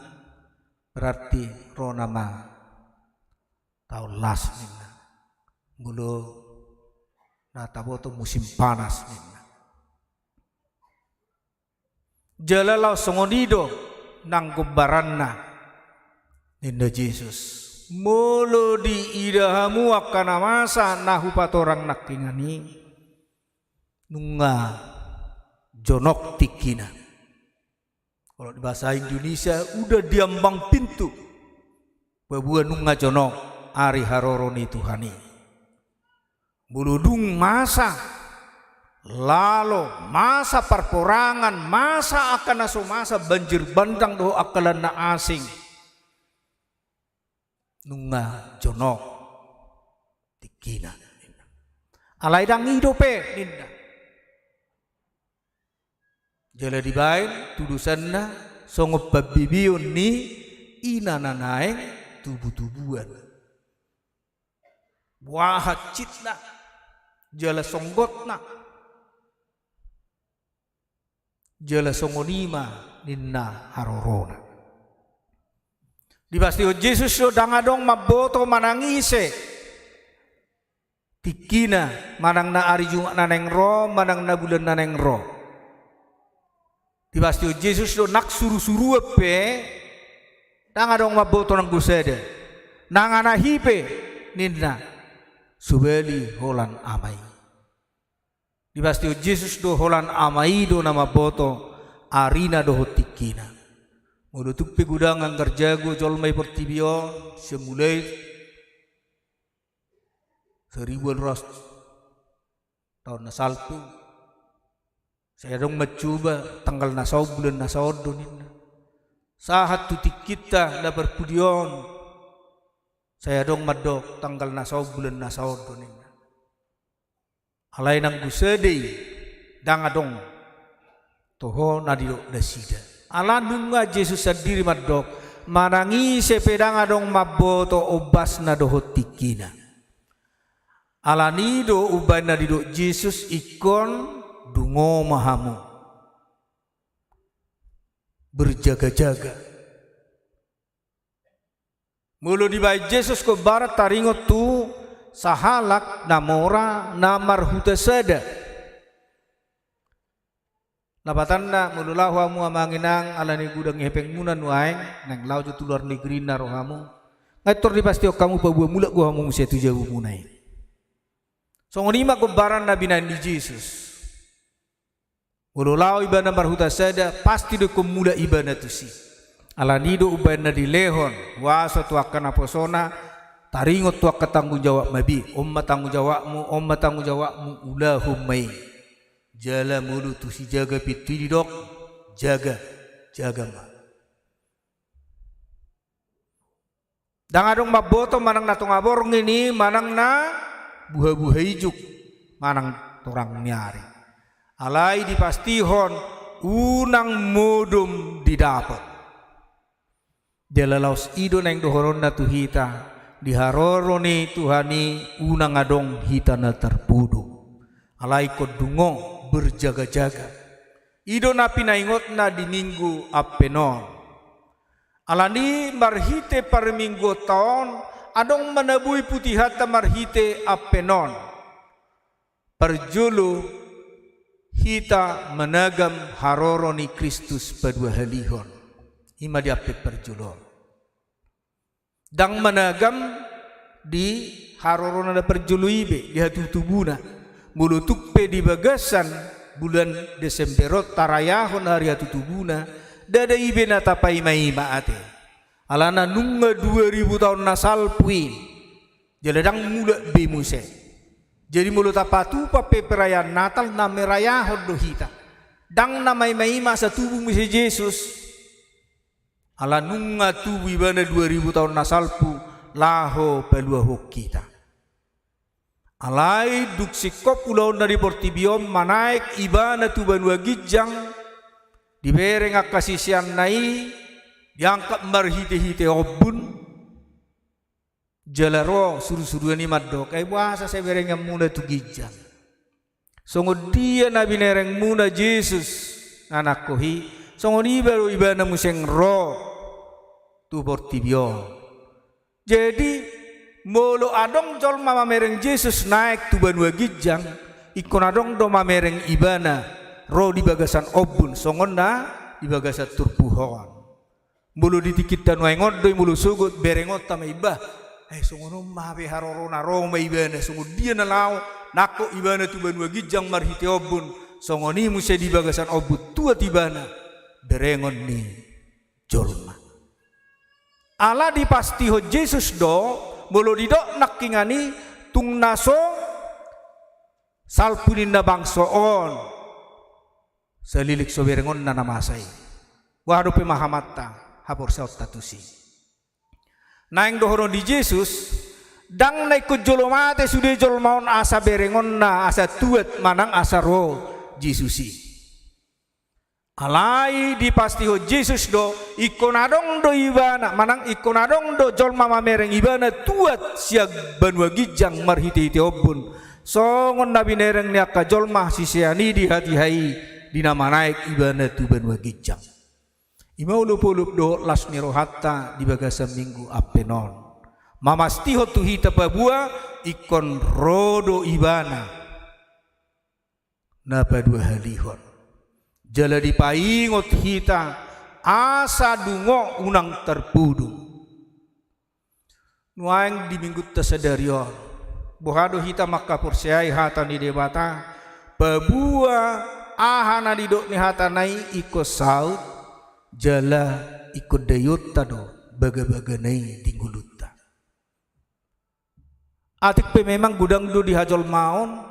berarti ro nama taon las ninna. Molo na taboto musim panas ninna. Jala laos songon i do nang gombaranna, ninna Jesus. Molo diida hamu angka na masa na hupatorang nangkingan i, nunga jonok tingkina. Kalau di bahasa Indonesia, udah di ambang pintu. Paboa nunga jonok ari haroro ni Tuhan i. Molo dung masa lalo, masa parporangan, masa angka na so masa, banjir bandang dohot angka lan na asing, nunga jonok tingkina, ninna. Alai ndang i dope, ninna. Jala dibaen tudosanna songon pambebeon ni ina na naeng tubutubuan. Boha hancitna, jala songgotna, jala songon i ma ninna harorona. Dipastihon Jesus do ndang adong mamboto manang ise tingkina, manang na ari Jumat na naeng ro, manang na bulan na naeng ro. Dipastihon Jesus do nang surusuruan pe, ndang adong mamboto nanggo sada. Nang anak i pe, ninna, subali holan Ama i. Dipastihon Jesus do holan Ama i do na mamboto arina dohot tingkina. Molo tung pe godang anggar jago jolma i portibi on, sian mulai saribu ualu ratus taon na salpu, sai adong mancoba tanggal na saon bulan na saon do ninna. Sahat tu tingkinta na parpudi on, sai adong mandok tanggal na saon bulan na saon do ninna. Alai nanggo sada i, ndang adong toho na didok nasida. Ala nunga Jesus sandiri mandok, manang ise pe ndang adong mamboto ombasna dohot tingkina. Alani do umbaen na didok Jesus ingkon dungo ma hamu. Berjaga-jaga. Molo dibaen Jesus hombar taringot tu sahalak na mora na marhuta sada. Lapatanna molo laho hamu amang inang alani godang hepengmuna nuaeng, naeng laho jo tu luar negeri na ro hamu. Nunga tor dipastihon hamu paboa mulak do hamu muse tu jabumuna i. Songon i ma hombaran na binaen ni Jesus. Molo laho ibana marhuta sada, pasti do ingkon mulak ibana tusi. Alani do umbaen na dilehon huaso tu angka naposona, taringot tu angka tanggung jawabna be. On ma tanggung jawabmu, on ma tanggung jawabmu, ulahon ma i. Jala molo tusi jaga pintu i didok, jaga, jaga ma. Ndang adong mamboto manang na tonga borngin i manang na buhabuha ijuk manang torang ni ari. Alai dipastihon unang modom didapot. Jala laos i do naeng dohononna tu hita, di haroro ni Tuhan i unang adong hita na tarpudung. Alai ingkon dungo berjaga-jaga. I do na pinaingotna di Minggu Advent on. Alani marhite parmingguonta on, adong ma na boi putihanta marhite Advent on. Parjolo hita managam haroro ni Kristus paduahalihon. I ma di Advent parjolo on. Ndang managam di harorona na parjolo i be, di hatutubuna. Molo tung pe di bagasan bulan Desember on tarayahon ari hatutubuna, ndada i be na tapaimaima ate. Alana nunga dua ribu taon na salpu i, jala ndang mulak be muse. Jadi molo tapatupa pe perayaan Natal na merayahon do hita. Ndang na maimaima asa tubu muse Jesus. Ala nunga tubu ibana dua ribu taon na salpu laho paluahon hita. Alai dung singkop ulaonna di portibi on manaek ibana tu banua ginjang, dibereng angka siseanna i, diangkat marhitehite ombun, jala ro surusuruan i mandok, ai boasa sai berenganmuna tu ginjang? Songon dia na binerengmuna Jesus na nangkohi, songon i do ibana muse ro tu portibi on. Jadi, molo adong jolma mamereng Jesus naek tu banua ginjang, ingkon adong do mamereng ibana ro di bagasan ombun, songon na di bagasan turpuk on. Molo di tingkinta nuaeng on do i, molo sogot berengonta ma i, bah, eh, songon on ma hape harorona, ro ma ibana, songon dia na laho nangkok ibana tu banua ginjang marhite ombun, songon i muse di bagasan ombun tuat ibana berengon ni jolma. Ala dipastihon Jesus do, molo didok nangkiningan i, tung na so salpu ninna bangso on, saleleng so berengonna na masa i. Boha dope ma hamanta, haporseaonta tusi? Naeng dohonon ni Jesus, ndang na ingkon jolo mate sude jolma on asa berengonna, asa tuat manang asa ro Jesus i. Alai dipastihon Jesus do, ingkon adong do ibana, manang ingkon adong do jolma mamereng ibana tuat sian banua ginjang marhitehite ombun. Songon na binereng ni angka jolma sisean i di hatiha i, di na manaek ibana tu banua ginjang. I ma olopolop dohot las ni rohanta di bagasan Minggu Advent on. Mamastihon tu hita paboa ingkon ro do Ibana na paduahalihon. Jala dipaingot hita asa dungo unang tarpudung. Nuaeng di minggunta sadari on, boha do hita mangkaporseai hata ni Debata, paboa aha na nidok ni hatana i ingkon saut, jala ingkon daionta do bagabagana i di ngolunta. Atik pe memang godang do di hajolmaon,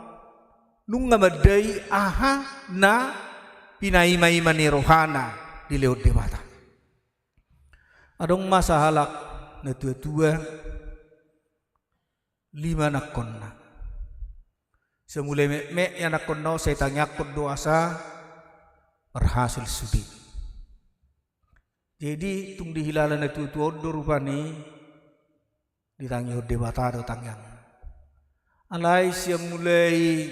nunga mandai aha na pinaimaima ni rohana dilehon Debata. Adong ma sahalak natuatua, lima anakkonna. Samulai metmet i anakkonna on sai tangiangkon do asa marhasil sude. Jadi tung dihilala natuatua on do rupani ditangihon Debata do tangiang. Alai sian mulai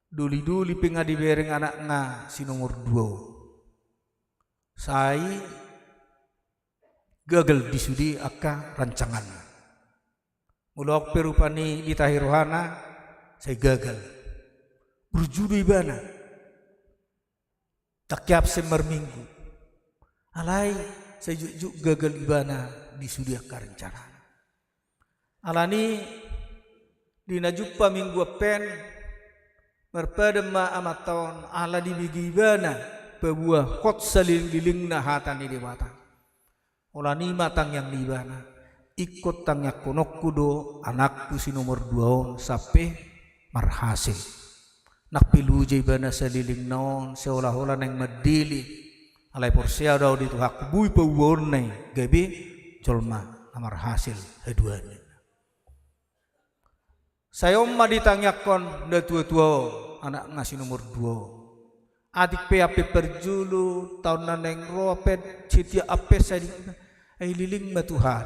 dolidoli pe nga dibereng anakna si nomor dua on, sai gagal di sude angka rancanganna. Molo ahu pe rupani ditahi rohana, sai gagal. Burju do ibana. Tangki absen marminggu. Alai sai jukjuk gagal ibana di sude angka rencana. Alani di na jumpa minggu ampen, marpadan ma amanta on ala dibege ibana paboa hot salelenglelengna hata ni Debata. Holan i ma tangiang ni ibana, ingkon tangiangkononku do anakku si nomor dua on sampe marhasil. Nang pe loja ibana salelengna on, seolah-olah naeng mandele. Alai porsea do ahu di Tuhanku, boi paubaonna i gabe jolma na marhasil haduan. Sai on ma ditangiangkon natuatua on, anakna si nomor dua on. Atik pe ampe parjolo, taon na naeng ro ampe, setiap ampe sai di, ai leleng ma Tuhan.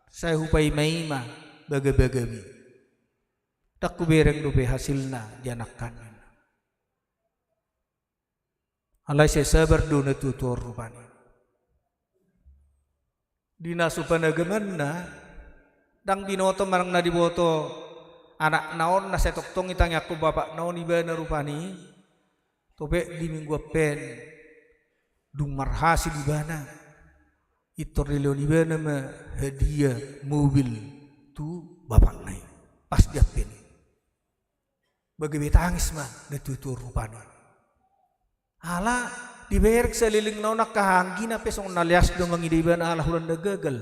Sai hupaimaima bagabagami. Ndang hubereng dope hasilna di anakkan. Alai sai sabar do natuatua on rupani. Di na so panagamanna, ndang binoto manang na diboto anakna on na sai tongtong ditangiangkon bapakna on ibana rupani, topet di minggu ampen, dung marhasil ibana, pintor dilehon ibana ma hadiah mobil tu bapakna i. Pas di ampen i. Bagabe tangis ma natuatua on rupani. Ala diberek salelengna on angka hahaanggina pe songon na leas do mangida ibana ala holan na gagal.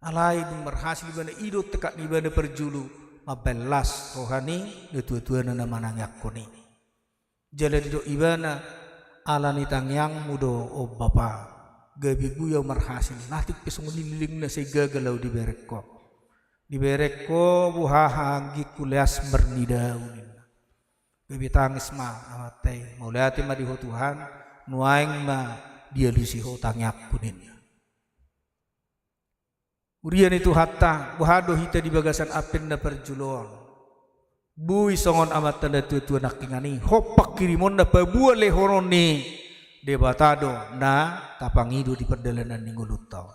Alai dung marhasil ibana, i do tekad ni ibana parjolo mambaen las roha ni natuatuana na manangiangkon i. Jala didok ibana, ala ni tangiangmu do on bapa, gabe boi ahu marhasil, atik pe songon i lelengna sai gagal ahu diberek ho. Diberek ho boha hahaanggingku, leas marnida ahu ninna. Gabe tangis ma amanta i, mauliate ma di ho Tuhan, nuaeng ma dialusi ho tangiangku ninna. Huria ni Tuhanta, boha do hita di bagasan ampen na parjolo on. Boi songon amanta natuatua nangkiningan i, hot pangkirimonna paboa lehonon ni Debata do na tapangido di pardalanan ni ngolunta on.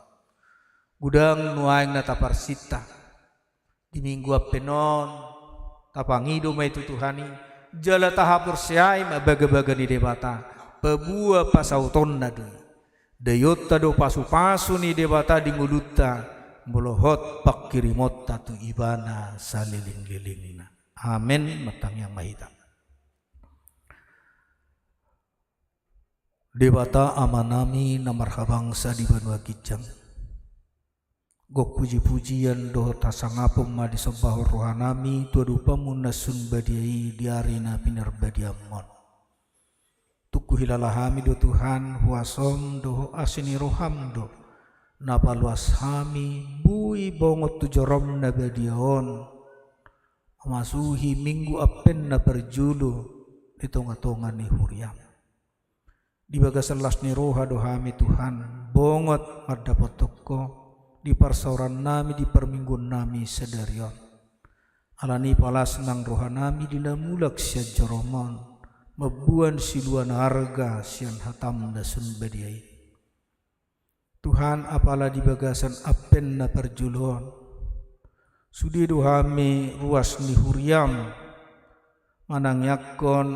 Godang nuaeng na taparsinta. Di minggu ampen on, tapangido ma i tu Tuhan i, jala tahaporseai ma bagabaga ni Debata, paboa pasautonna do i. Daionta do pasupasu ni Debata di ngolunta, molo hot pangkirimonta tu Ibana salelenglelengna. Amen. Martangiang ma hita. Debata Amanami na marhabangsa di banua ginjang. Gok pujipujian dohot hasangapon ma disombahon rohanami tu adopanMu na sun badia i di ari na pinarbadiaonMu on. Tung huhilala hami do Tuhan, huasoM dohot asi ni rohaM do na paluas hami boi bongot tu joroM na badia on, mamasuhi minggu ampen na parjolo di tongatonga ni huriaM. Di bagasan las ni roha do hami Tuhan, bongot mandapothon Ho di parsaorannami, di parmingguonnami sadari on. Alani i palas nang rohanami di na mulak sian joroM on, mamboan silua na arga sian hataM na sun badia i. Tuhan, apala di bagasan ampen na parjolo on, sude do hami ruas ni huriaM manangiangkon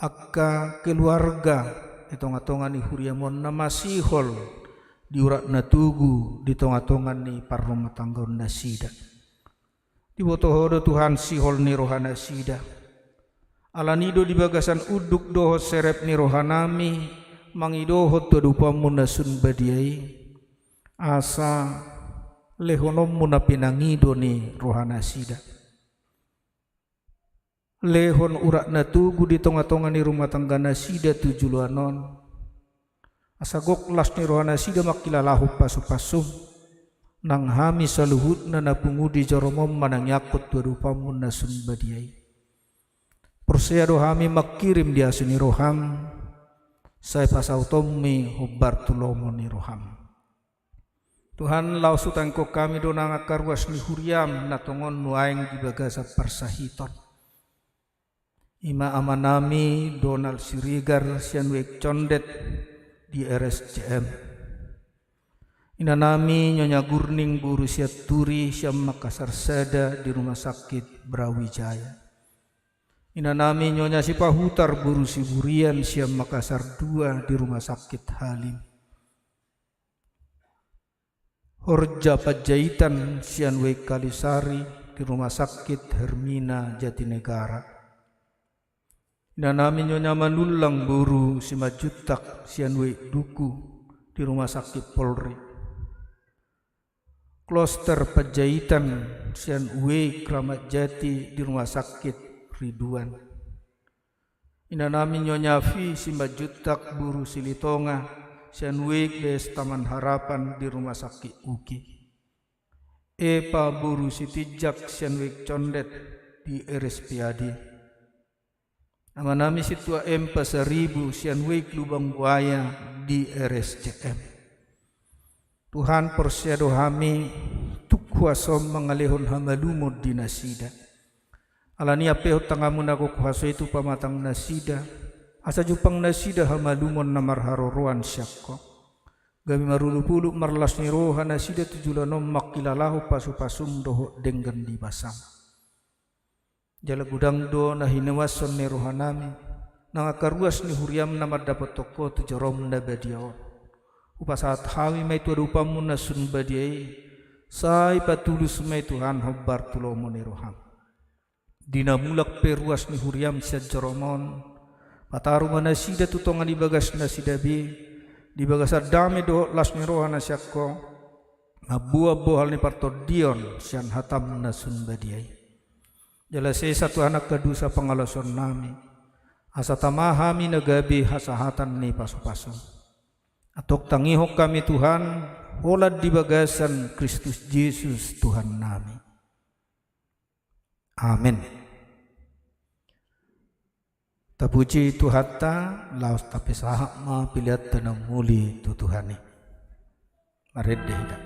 angka keluarga di tongatonga ni huriaM on na masihol di urat na togu di tongatonga ni parrumatanggaon nasida. Diboto Ho do Tuhan sihol ni roha nasida. Alani do di bagasan unduk dohot serep ni rohanami mangidohon tu adopanMu na sun badia i, asa lehononMu na pinangido ni roha nasida. Lehon urat na togu di tongatonga ni rumah tangga nasida tu joloan on, asa gok las ni roha nasida mangkilalahon pasupasu. Nang hami saluhutna na pungu di joroM on manangiangkon tu adopanMu na sun badia i. Porsea do hami mangkirim di asi ni rohaM, sai pasautonMi hombar tu lomo ni rohaM. Tuhan, laos hutangihon hami do nang angka ruas ni huriaM na tongon nuaeng di bagasan parsahiton. I ma amanami Donald Siregar sian Wijk Condet di R S C M. Inanami Nyonya Gurning boru Sianturi sian Makassar sada di Rumah Sakit Brawijaya. Inanami Nyonya Sipahutar boru Siburian sian Makassar dua di Rumah Sakit Halim. Horja Panjaitan sian Wijk Kalisari di Rumah Sakit Hermina Jatinegara. Inanami Nyonya Manullang boru Simanjuntak sian Wijk Duku di Rumah Sakit Polri. Kloster Panjaitan sian Wijk Kramat Jati di Rumah Sakit Ridwan. Inanami Nyonya Fi Simanjuntak boru Silitonga sian Wijk B S Taman Harapan di Rumah Sakit UKI. Epa boru Sitinjak sian Wijk Condet di R S P A D. Amanami Sintua M Pasaribu sian Wijk Lubang Buaya di R S C M. Tuhan, porsea do hami tung huasoM mangalehon hamalumon di nasida. Alani i ampehon tanganMu na gok huaso i tu pamatang nasida, asa jumpang nasida hamalumon na marharoroan sian Ho. Gabe marolopolop marlas ni roha nasida tu joloan on mangkilalahon pasupasuM dohot denggan ni basaM. Jala godang do na hinasahon ni rohanami, nang angka ruas ni huriaM na mandapothon Ho tu joroM na badia on. Hupasahat hami ma i tu adopanMu na sun badia i, sai patulus ma i Tuhan hombar tu lomo ni rohaM. Di na mulak pe ruas ni huriaM sian joroM on, pataru ma nasida tu tonga ni bagas nasida be, di bagasan dame dohot las ni roha na sian Ho, mamboan bohal ni partondion sian hataM na sun badia i. Jala sesa Tuhan angka dosa pangalaosion nami, asa tama hami na gabe hasahatan ni pasupasu. Antong tangihon hami Tuhan, holan di bagasan Kristus Jesus Tuhan nami. Amen. Tapuji Tuhanta, laos tapasahat ma peleanta na muli tu Tuhan i. Marende hita.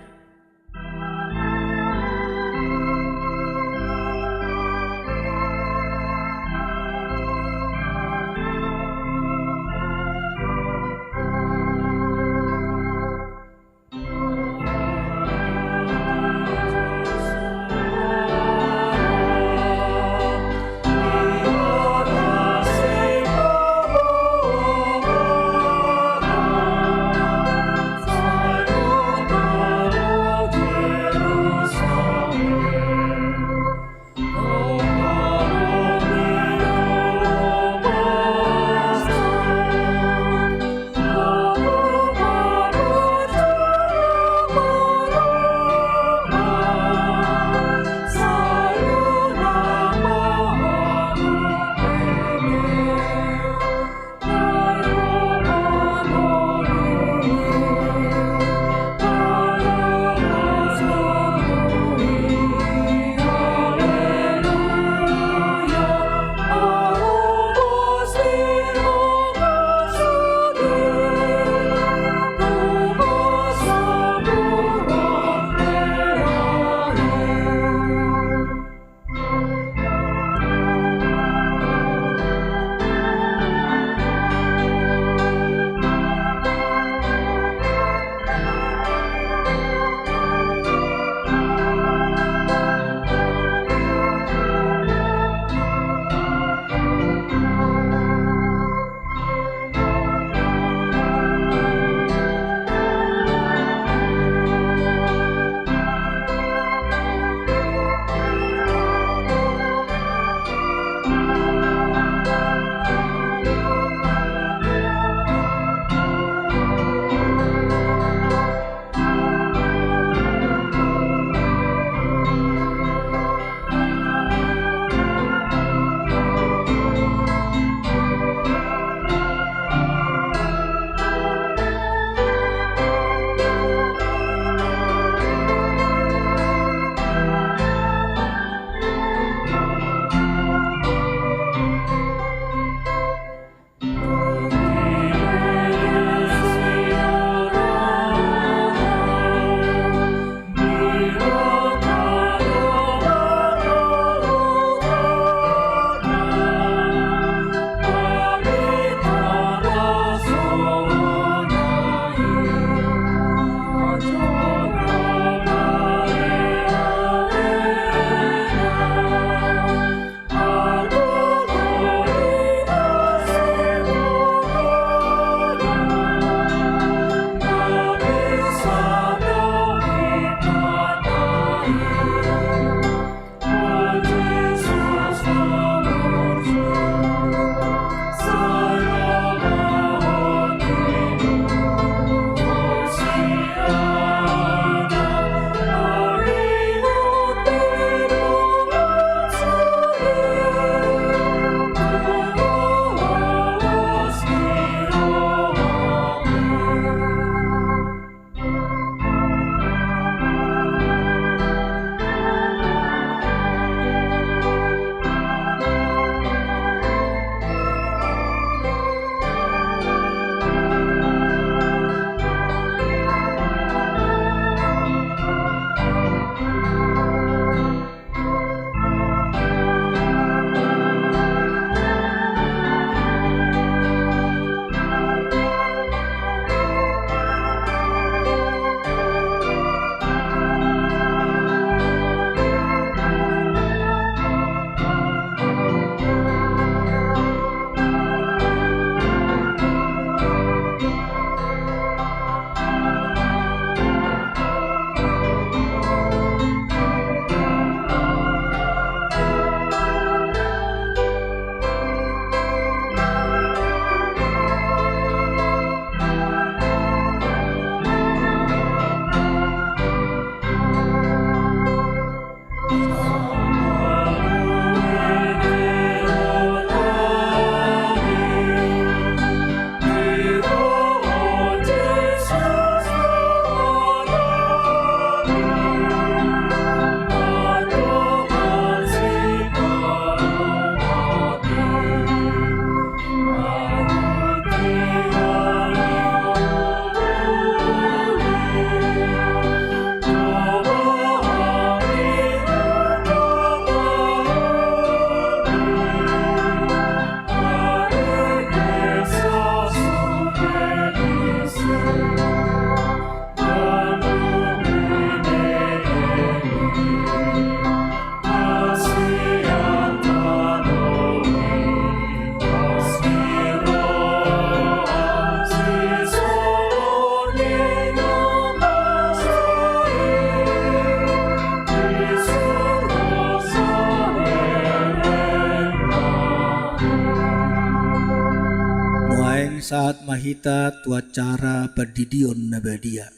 Sahat ma hita tu acara pandidion na badia.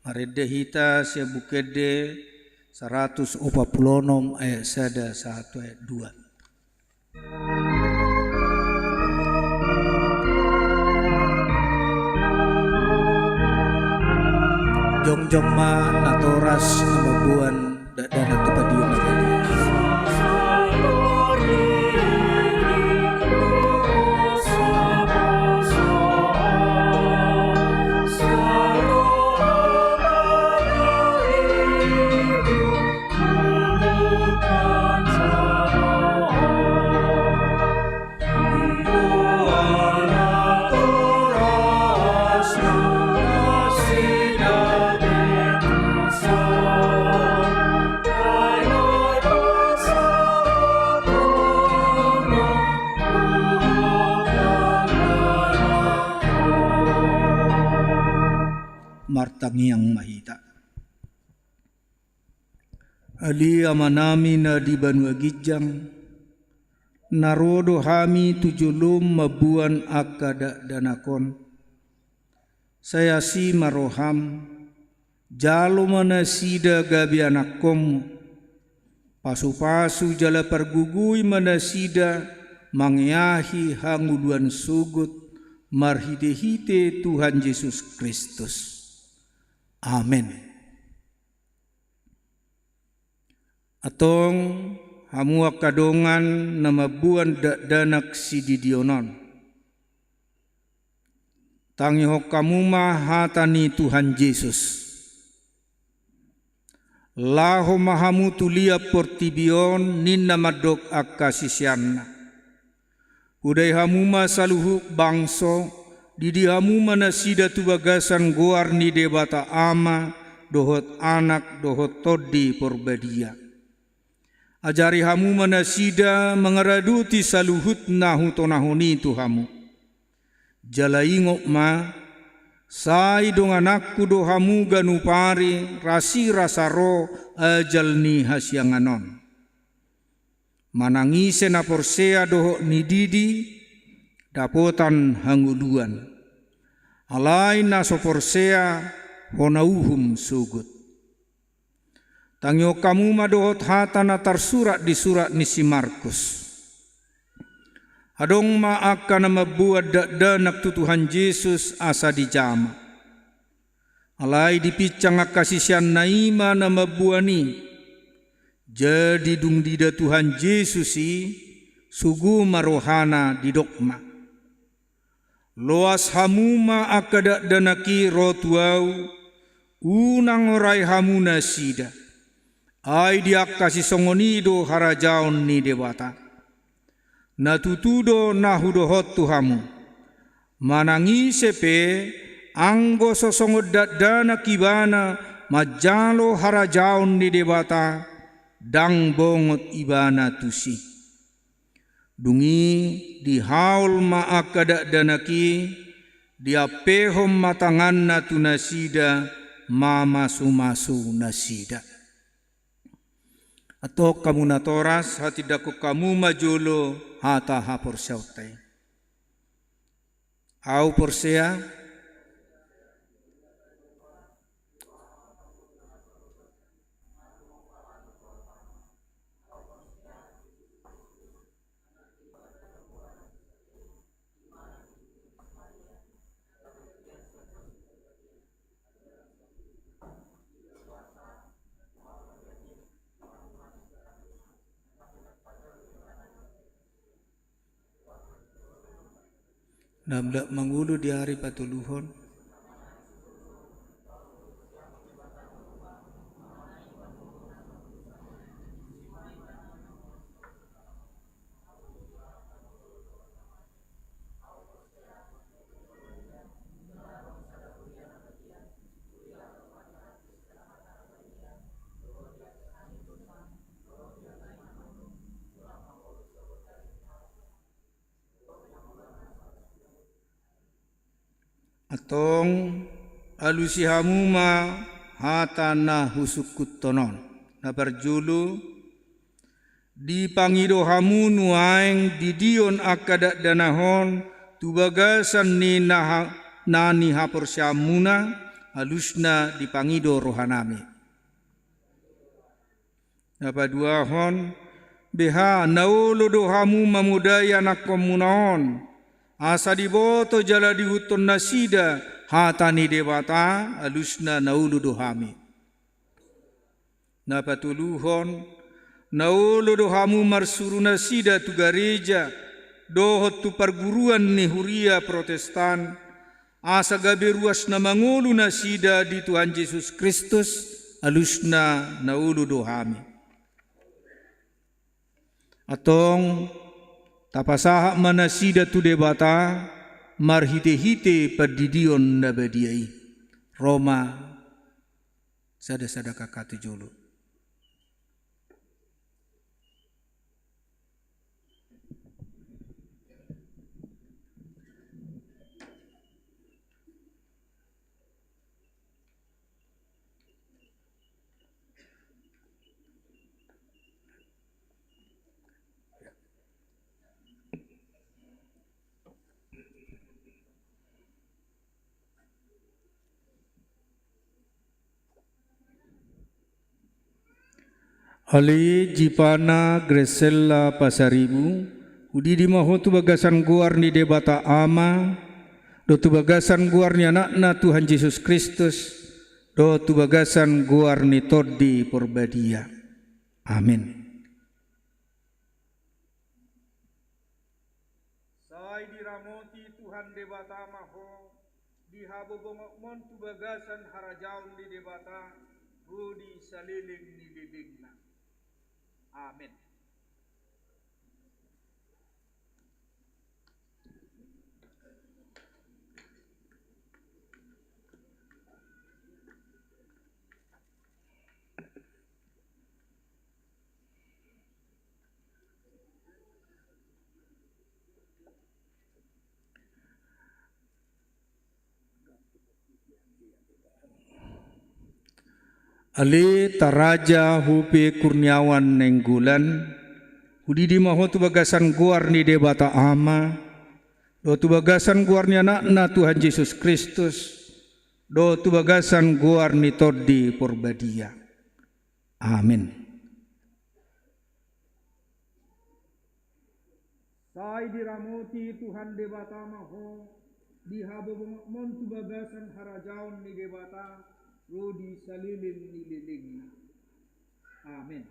Marende hita sian Buku Ende saratus opat pulu onom ayat sada sahat tu ayat dua. Jongjong ma natoras na mamboan dakdanak tu pandidion na badia. Martangiang ma hita. Ale Amanami na di banua ginjang, na ro do hami tu jolom mamboan angka dakdanak on. Sai asi ma roham, jalo ma nasida gabe anakkonmu. Pasupasu jala pargogoi ma nasida mangeahi hangoluan sogot marhitehite Tuhan Jesus Kristus. Amen. Antong hamu angka dongan na mamboan dakdanak sididion on, tangihon hamu ma hata ni Tuhan Jesus. Laho ma hamu tu liat portibi on, ninna mandok angka siseanna. Hudai hamu ma saluhut bangso, didi hamu ma nasida tu bagasan goar ni Debata Ama, dohot Anak, dohot Tondi Porbadia. Ajari hamu ma nasida mangaradoti saluhut na hutonahon i tu hamu. Jala ingot ma, sai dongananku do hamu ganup ari rasirasa ro ajal ni hasiangan on. Manang ise na porsea dohot nididi, dapotan hangoluan. Alai na so porsea, hona uhum sogot. Tangihon hamu ma dohot hata na tarsurat di surat ni si Markus. Adong ma angka na mamboan dakdanak tu Tuhan Jesus asa dijama. Alai dipinsang angka siseanna i ma na mamboan i. Jadi dung diida Tuhan Jesus i, sogo ma rohana, didok ma: Loas hamu ma angka dakdanak i ro tu Ahu, unang orai hamu nasida. Ai di angka sisongon i do harajaon ni Debata. Na tutu do na hudohot tu hamu. Manang ise pe, anggo so songon dakdanak ibana manjalo harajaon ni Debata, ndang bongot ibana tusi. Dung i dihaol ma angka dakdanak i, diampehon ma tanganna tu nasida, mamasumasu nasida. Antong hamu natoras, hatindangkon hamu ma jolo hata haporseaonta i. Ahu porsea. Na mangolu di ari patoluhon. Antong alusi hamu ma hata na husungkunhon on. Na parjolo, dipangido hamu nuaeng didion angka dakdanak on tu bagasan ni na, na nihaporseaonmuna, alusna dipangido rohanami. Na paduahon, beha na olo do hamu mamodai anakkonmuna on, asa diboto jala diihuthon nasida hata ni Debata, alusna na olo do hami. Na patoluhon, na olo do hamu marsuru nasida tu gareja dohot tu parguruan ni huria Protestan, asa gabe ruas na mangolu nasida di Tuhan Jesus Kristus, alusna na olo do hami. Antong, tapasahat ma nasida tu Debata marhitehite pandidion na badia i. Ro ma sada-sada kaka tu jolo. Ale jipana Gracella Pasaribu, hudidi ma ho tu bagasan goar ni Debata Ama, dohot tu bagasan goar ni Anakna Tuhan Jesus Kristus, dohot tu bagasan goar ni Tondi Porbadia. Amin. Sai diramoti Tuhan Debata ma ho, di habobongotmon tu bagasan harajaon ni Debata, ro di saleleng ni lelengna. Amen. Ale Taraja Hupe Kurniawan Nainggolan, hudidi ma ho tu bagasan goar ni Debata Ama, dohot tu bagasan goar ni Anakna Tuhan Jesus Kristus, dohot tu bagasan goar ni Tondi Porbadia. Amen. Sai diramoti Tuhan Debata ma ho, di habobongotmon tu bagasan harajaon ni Debata, ro di saleleng ni lelengna. Amen.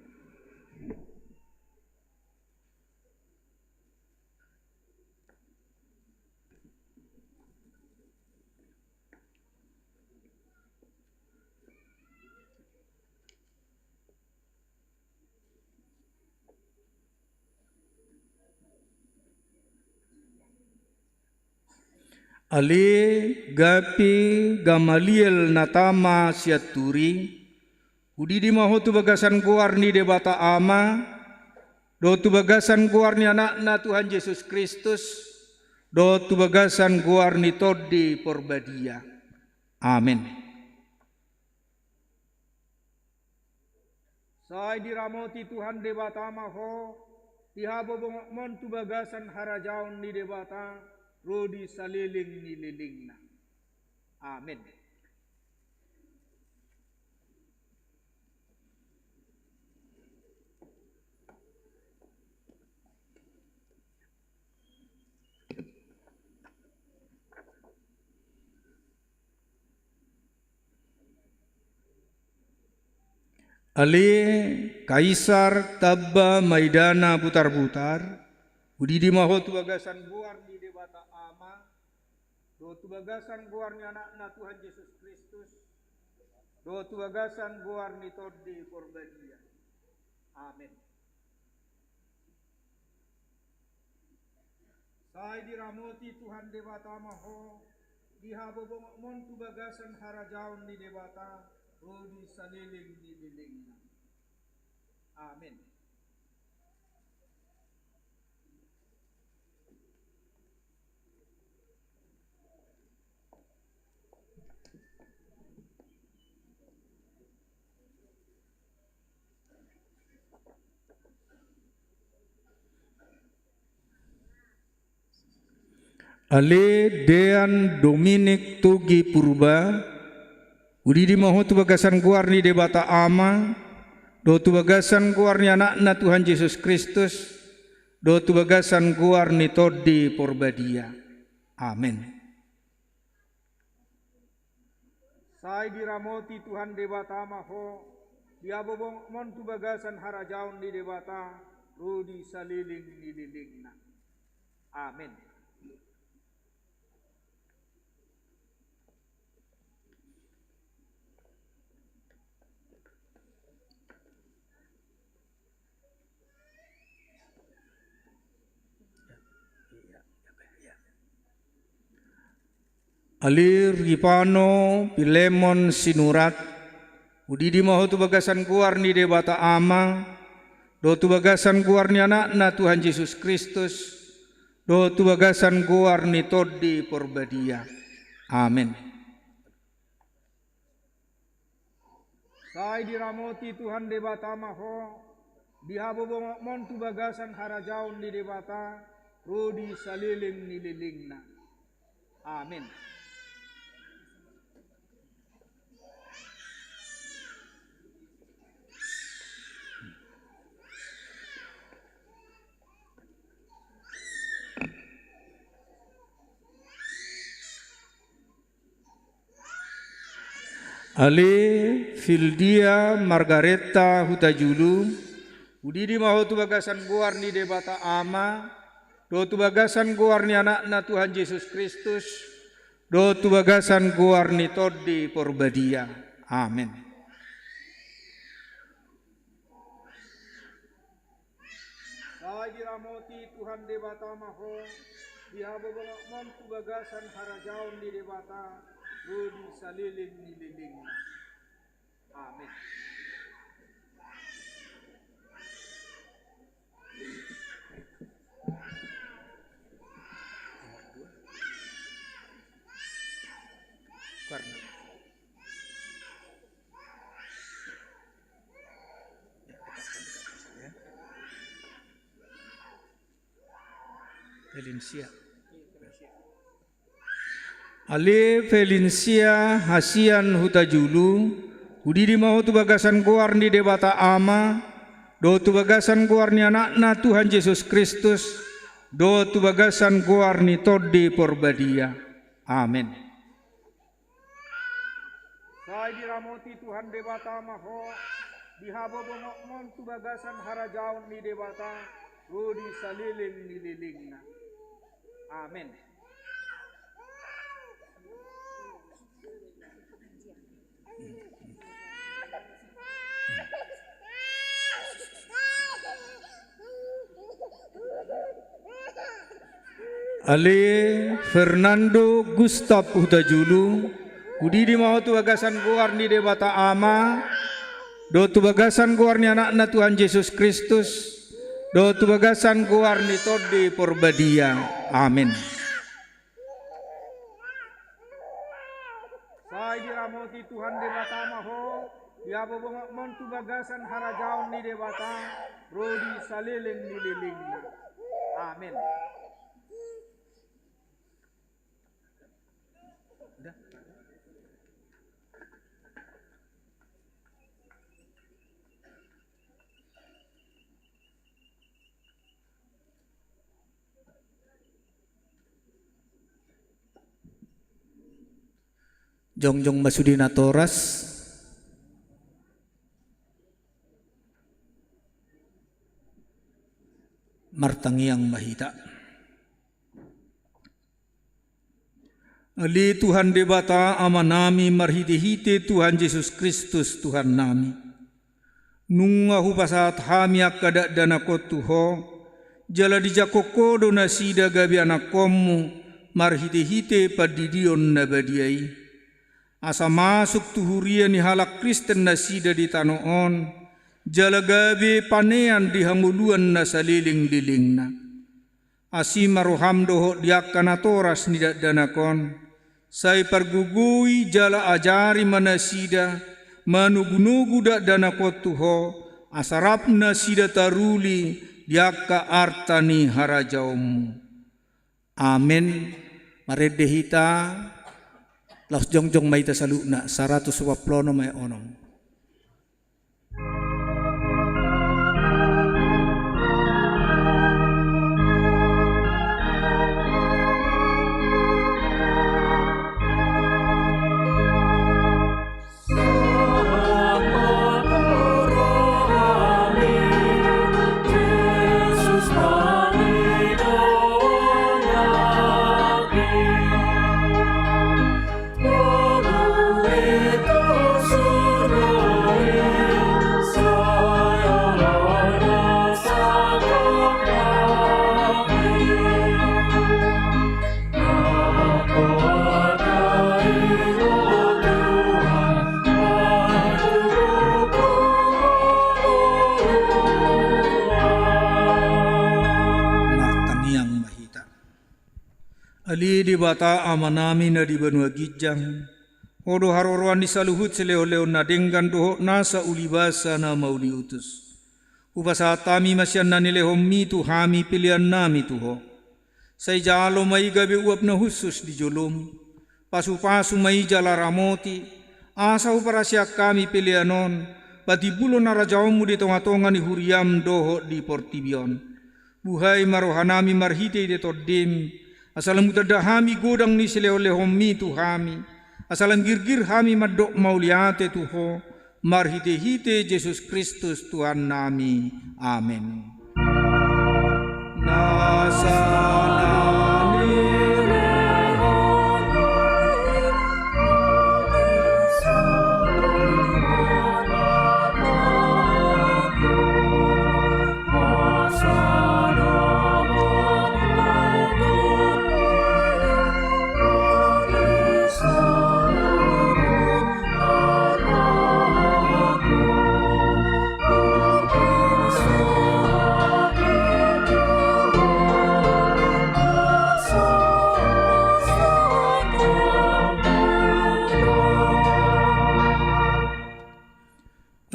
Ale Gapi Gamaliel na tama Sianturi, hudidi ma ho tu bagasan goar ni Debata Ama, dohot tu bagasan goar ni Anakna Tuhan Jesus Kristus, dohot tu bagasan goar ni Tondi Porbadia. Amen. Sai diramoti Tuhan Debata ma ho, di habobongotmon tu bagasan harajaon ni Debata, ro di saleleng ni lelengna. Amen. Ale Kaisar Tamba Maidana Butarbutar, hudidi ma ho tu bagasan goar ni Debata Ama, dohot tu bagasan goar ni Anakna Tuhan Jesus Kristus, dohot tu bagasan goar ni Tondi Porbadia. Amen. Sai diramoti Tuhan Debata ma ho, di habobongotmon tu bagasan harajaon ni Debata, ro di saleleng ni lelengna. Amen. Ale Dean Dominik Togi Purba, hudidi ma ho tu bagasan goar ni Debata Ama, dohot tu bagasan goar ni Anakna Tuhan Jesus Kristus, dohot tu bagasan goar ni Tondi Porbadia. Amen. Sai diramoti Tuhan Debata ma ho, dihabobongonmon tu bagasan harajaon ni Debata, ro di saleleng ni lelengna. Amen. Ale Ripano Pilemon Sinurat, hudidi ma ho tu bagasan goar ni Debata Ama, dohot tu bagasan goar ni Anakna Tuhan Jesus Kristus, dohot tu bagasan goar ni Tondi Porbadia. Amen. Sai diramoti Tuhan Debata ma ho, dihabobongonmon tu bagasan harajaon ni Debata, ro di saleleng ni lelengna. Amen. Ale Fildia Margareta Hutajulu, hudidi ma ho tu bagasan goar ni Debata Ama, dohot tu bagasan goar ni Anakna Tuhan Jesus Kristus, dohot tu bagasan goar ni Tondi Porbadia. Amen. Sai diramoti Tuhan Debata ma ho, dihabobongonmon tu bagasan harajaon ni Debata, ro di saleleng ni lelengna. Amen. Felinsia. Ale Felinsia Hasian Hutajulu, hudidi ma ho tu bagasan goar ni Debata Ama, dohot tu bagasan goar ni Anakna Tuhan Jesus Kristus, dohot tu bagasan goar ni Tondi Porbadia. Amen. Sai diramoti Tuhan Debata ma ho, dihabobongonmon tu bagasan harajaon ni Debata, ro di saleleng ni lelengna. Amen. Ale Fernando Gustav Hutajulu, hudidi ma ho tu bagasan goar ni Debata Ama, dohot tu bagasan goar ni Anakna Tuhan Jesus Kristus, dohot tu bagasan goar ni Tondi Porbadia. Amen. Sai diramoti Tuhan Debata ma ho, dihabobongonmon tu bagasan harajaon ni Debata, ro di saleleng ni lelengna. Amen. Jongjong ma sude natoras. Martangiang ma hita. Ale Tuhan Debata Amanami, marhitehite Tuhan Jesus Kristus Tuhannami, nunga hupasahat hami angka dakdanak on tu Ho, jala dijangkon Ho do nasida gabe anakkonmu, marhitehite pandidion na badia i. Asa masuk tu huria ni halak Kristen nasida di tano on, jala gabe panean di hangoluan na saleleng-lelengna. Asi ma roham dohot di angka natoras ni dakdanak on, sai pargogoi jala ajari ma nasida, manogu-nogu dakdanak on tu Ho, asa rap nasida taruli di angka arta ni harajaonmu. Amen. Marende hita, laos jongjong ma hita saluhutna, saratus opat pulu onom ayat onom. Martangiang ma hita. Ale Debata Amanami na di banua ginjang, Ho do haroroan ni saluhut silehonlehon na denggan dohot nasa ulibasa na mauliutus. Hupasahat hami ma sian na nilehonMi tu hami peleannami tu Ho. Sai jalo ma i gabe uap na hushus di joloM. Pasupasu ma i jala ramoti, asa huparaseang hami pelean on patimbulhon harajaonMu di tongatonga ni huriaM dohot di portibi on. Buhai ma rohanami marhitehite TondiM, asa lam hutanda hami godang ni silehonlehonMi tu hami, asa lam girgir hami mandok mauliate tu Ho, marhitehite Jesus Kristus Tuhannami. Amen.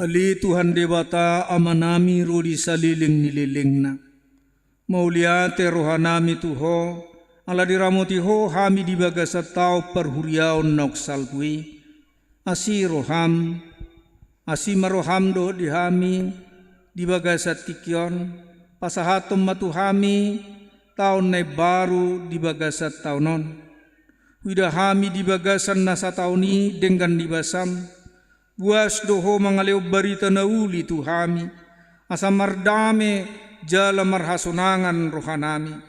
Ale Tuhan Debata Amanami ro di saleleng ni lelengna. Mauliate rohanami tu Ho, ala diramoti Ho hami di bagasan taon parhuriaon naung salpu i. Asi rohaM, asi ma rohaM dohot di hami di bagasan tingki on, pasahathon ma tu hami taon na imbaru di bagasan taon on. Huida hami di bagasan na sataon i denggan ni basaM, buas do Ho mangalehon barita na uli tu hami, asa mardame jala marhasonangan rohanami.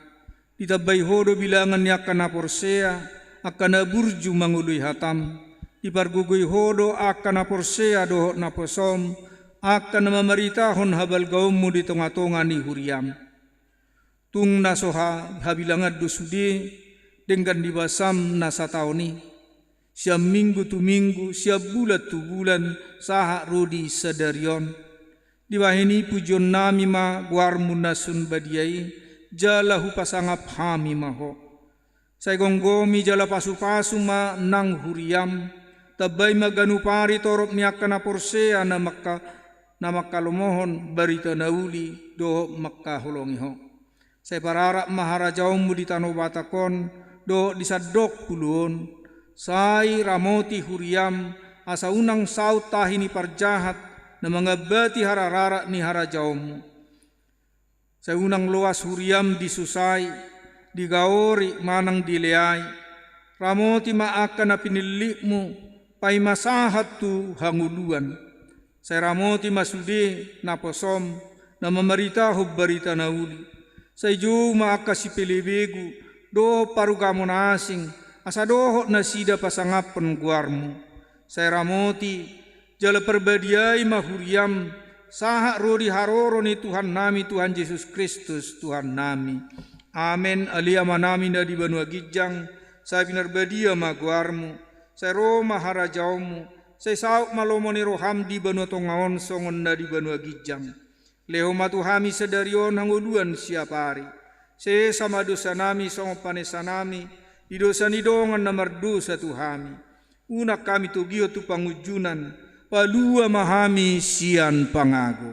Ditambai Ho do bilangan ni angka na porsea, angka na burju mangoloi hataM. Dipargogoi Ho do angka na porsea dohot naposoM, angka na mamaritahon habalgaonMu di tongatonga ni huriaM. Tung na so ha-, habilangan do sude denggan ni basaM na sataon i. Sian minggu tu minggu, sian bulan tu bulan, sahat ro di sadari on. Dibahen i pujionnami ma goarMu na sun badia i, jala hupasangap hami ma Ho. Sai gomgomi jala pasupasu ma nang huriaM, tambai ma ganup ari torop ni angka na porsea na mangka-, na manghalomohon barita na uli dohot mangkaholongi Ho. Sai pararak ma harajaonMu di tano Batak on, dohot di sandok ulu on. Sai ramoti huriaM, asa unang saut tahi ni parjahat na mangambati harararak ni harajaonMu. Sai unang loas huriaM disusai, digaori manang dileai. Ramoti ma angka na pinillitMu, paima sahat tu hangoluan. Sai ramoti ma sude naposoM, na mamaritahon barita na uli. Sai jou ma angka sipelebegu, dohot parugamo na asing, asa dohot nasida pasangaphon goarMu. Sai ramoti, jala parbadiai ma huriaM, sahat ro di haroro ni Tuhannami Tuhan Jesus Kristus Tuhannami. Amen. Ale Amanami na di banua ginjang, sai pinarbadia ma goarMu, sai ro ma harajaonMu, sai saut ma lomo ni rohaM di banua tonga on songon na di banua ginjang. Lehon ma tu hami sadari on hangoluan siapari. Sesa ma dosanami songon panesanami di dosa ni dongan na mardosa tu hami. Unang hami togihon tu pangunjunan, palua ma hami sian pangago.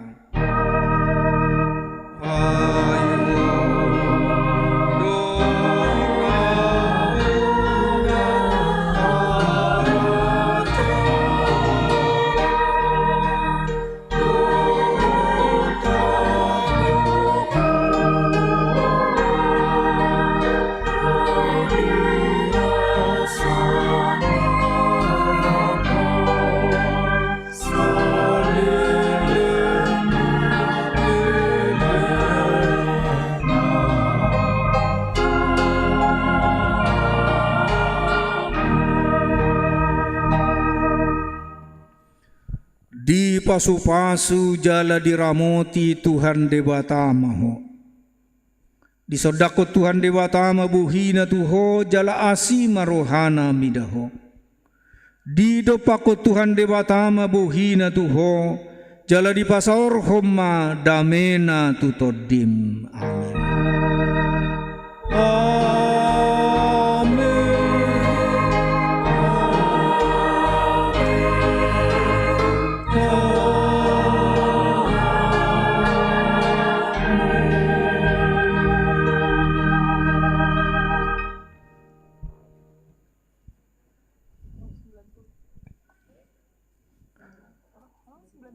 Dipasupasu jala diramoti Tuhan Debata ma ho. Disondangkon Tuhan Debata ma bohina tu ho jala asi ma rohana mida ho. Didompakkon Tuhan Debata ma bohina tu ho, jala dipasaorhon ma damena tu tondim. Amen. Amen.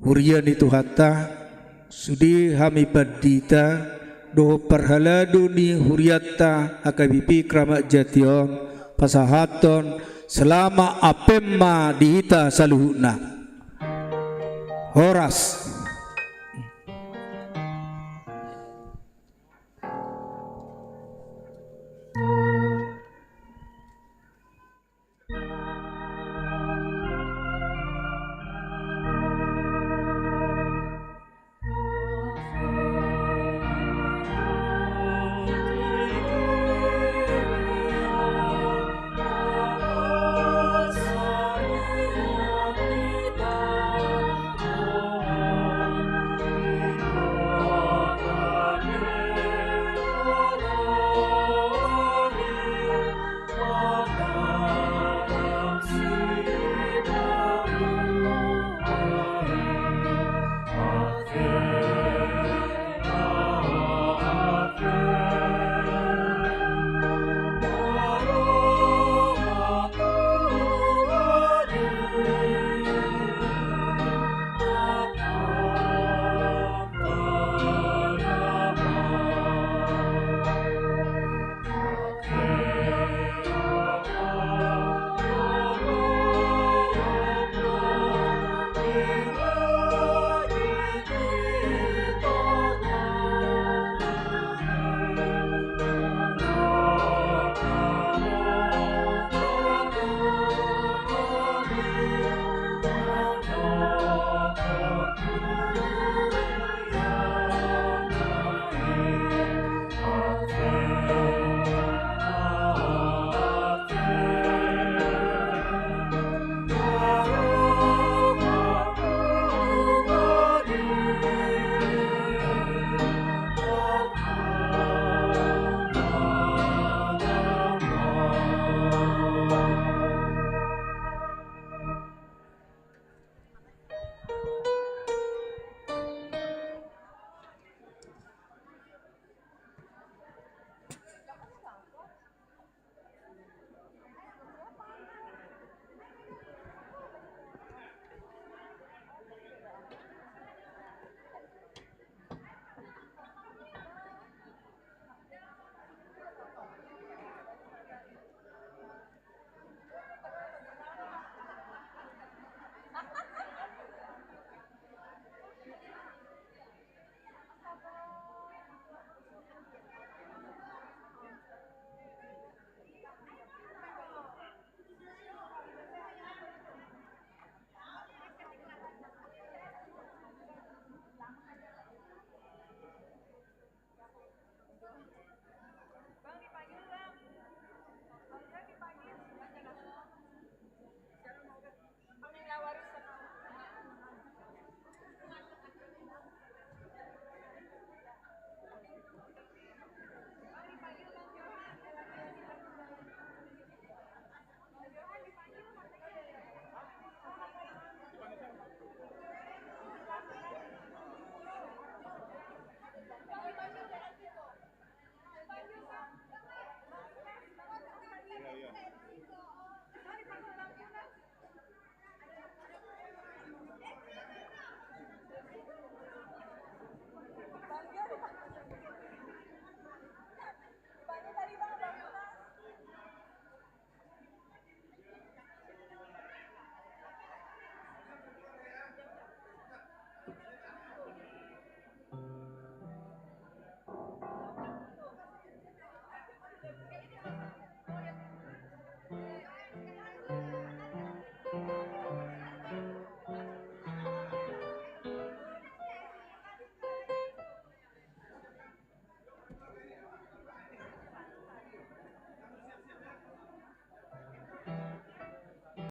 Huria ni Tuhanta, sude hami pandita dohot parhalado ni hurianta H K B P Kramat Jati on pasahathon selama apem ma di hita saluhutna. Horas.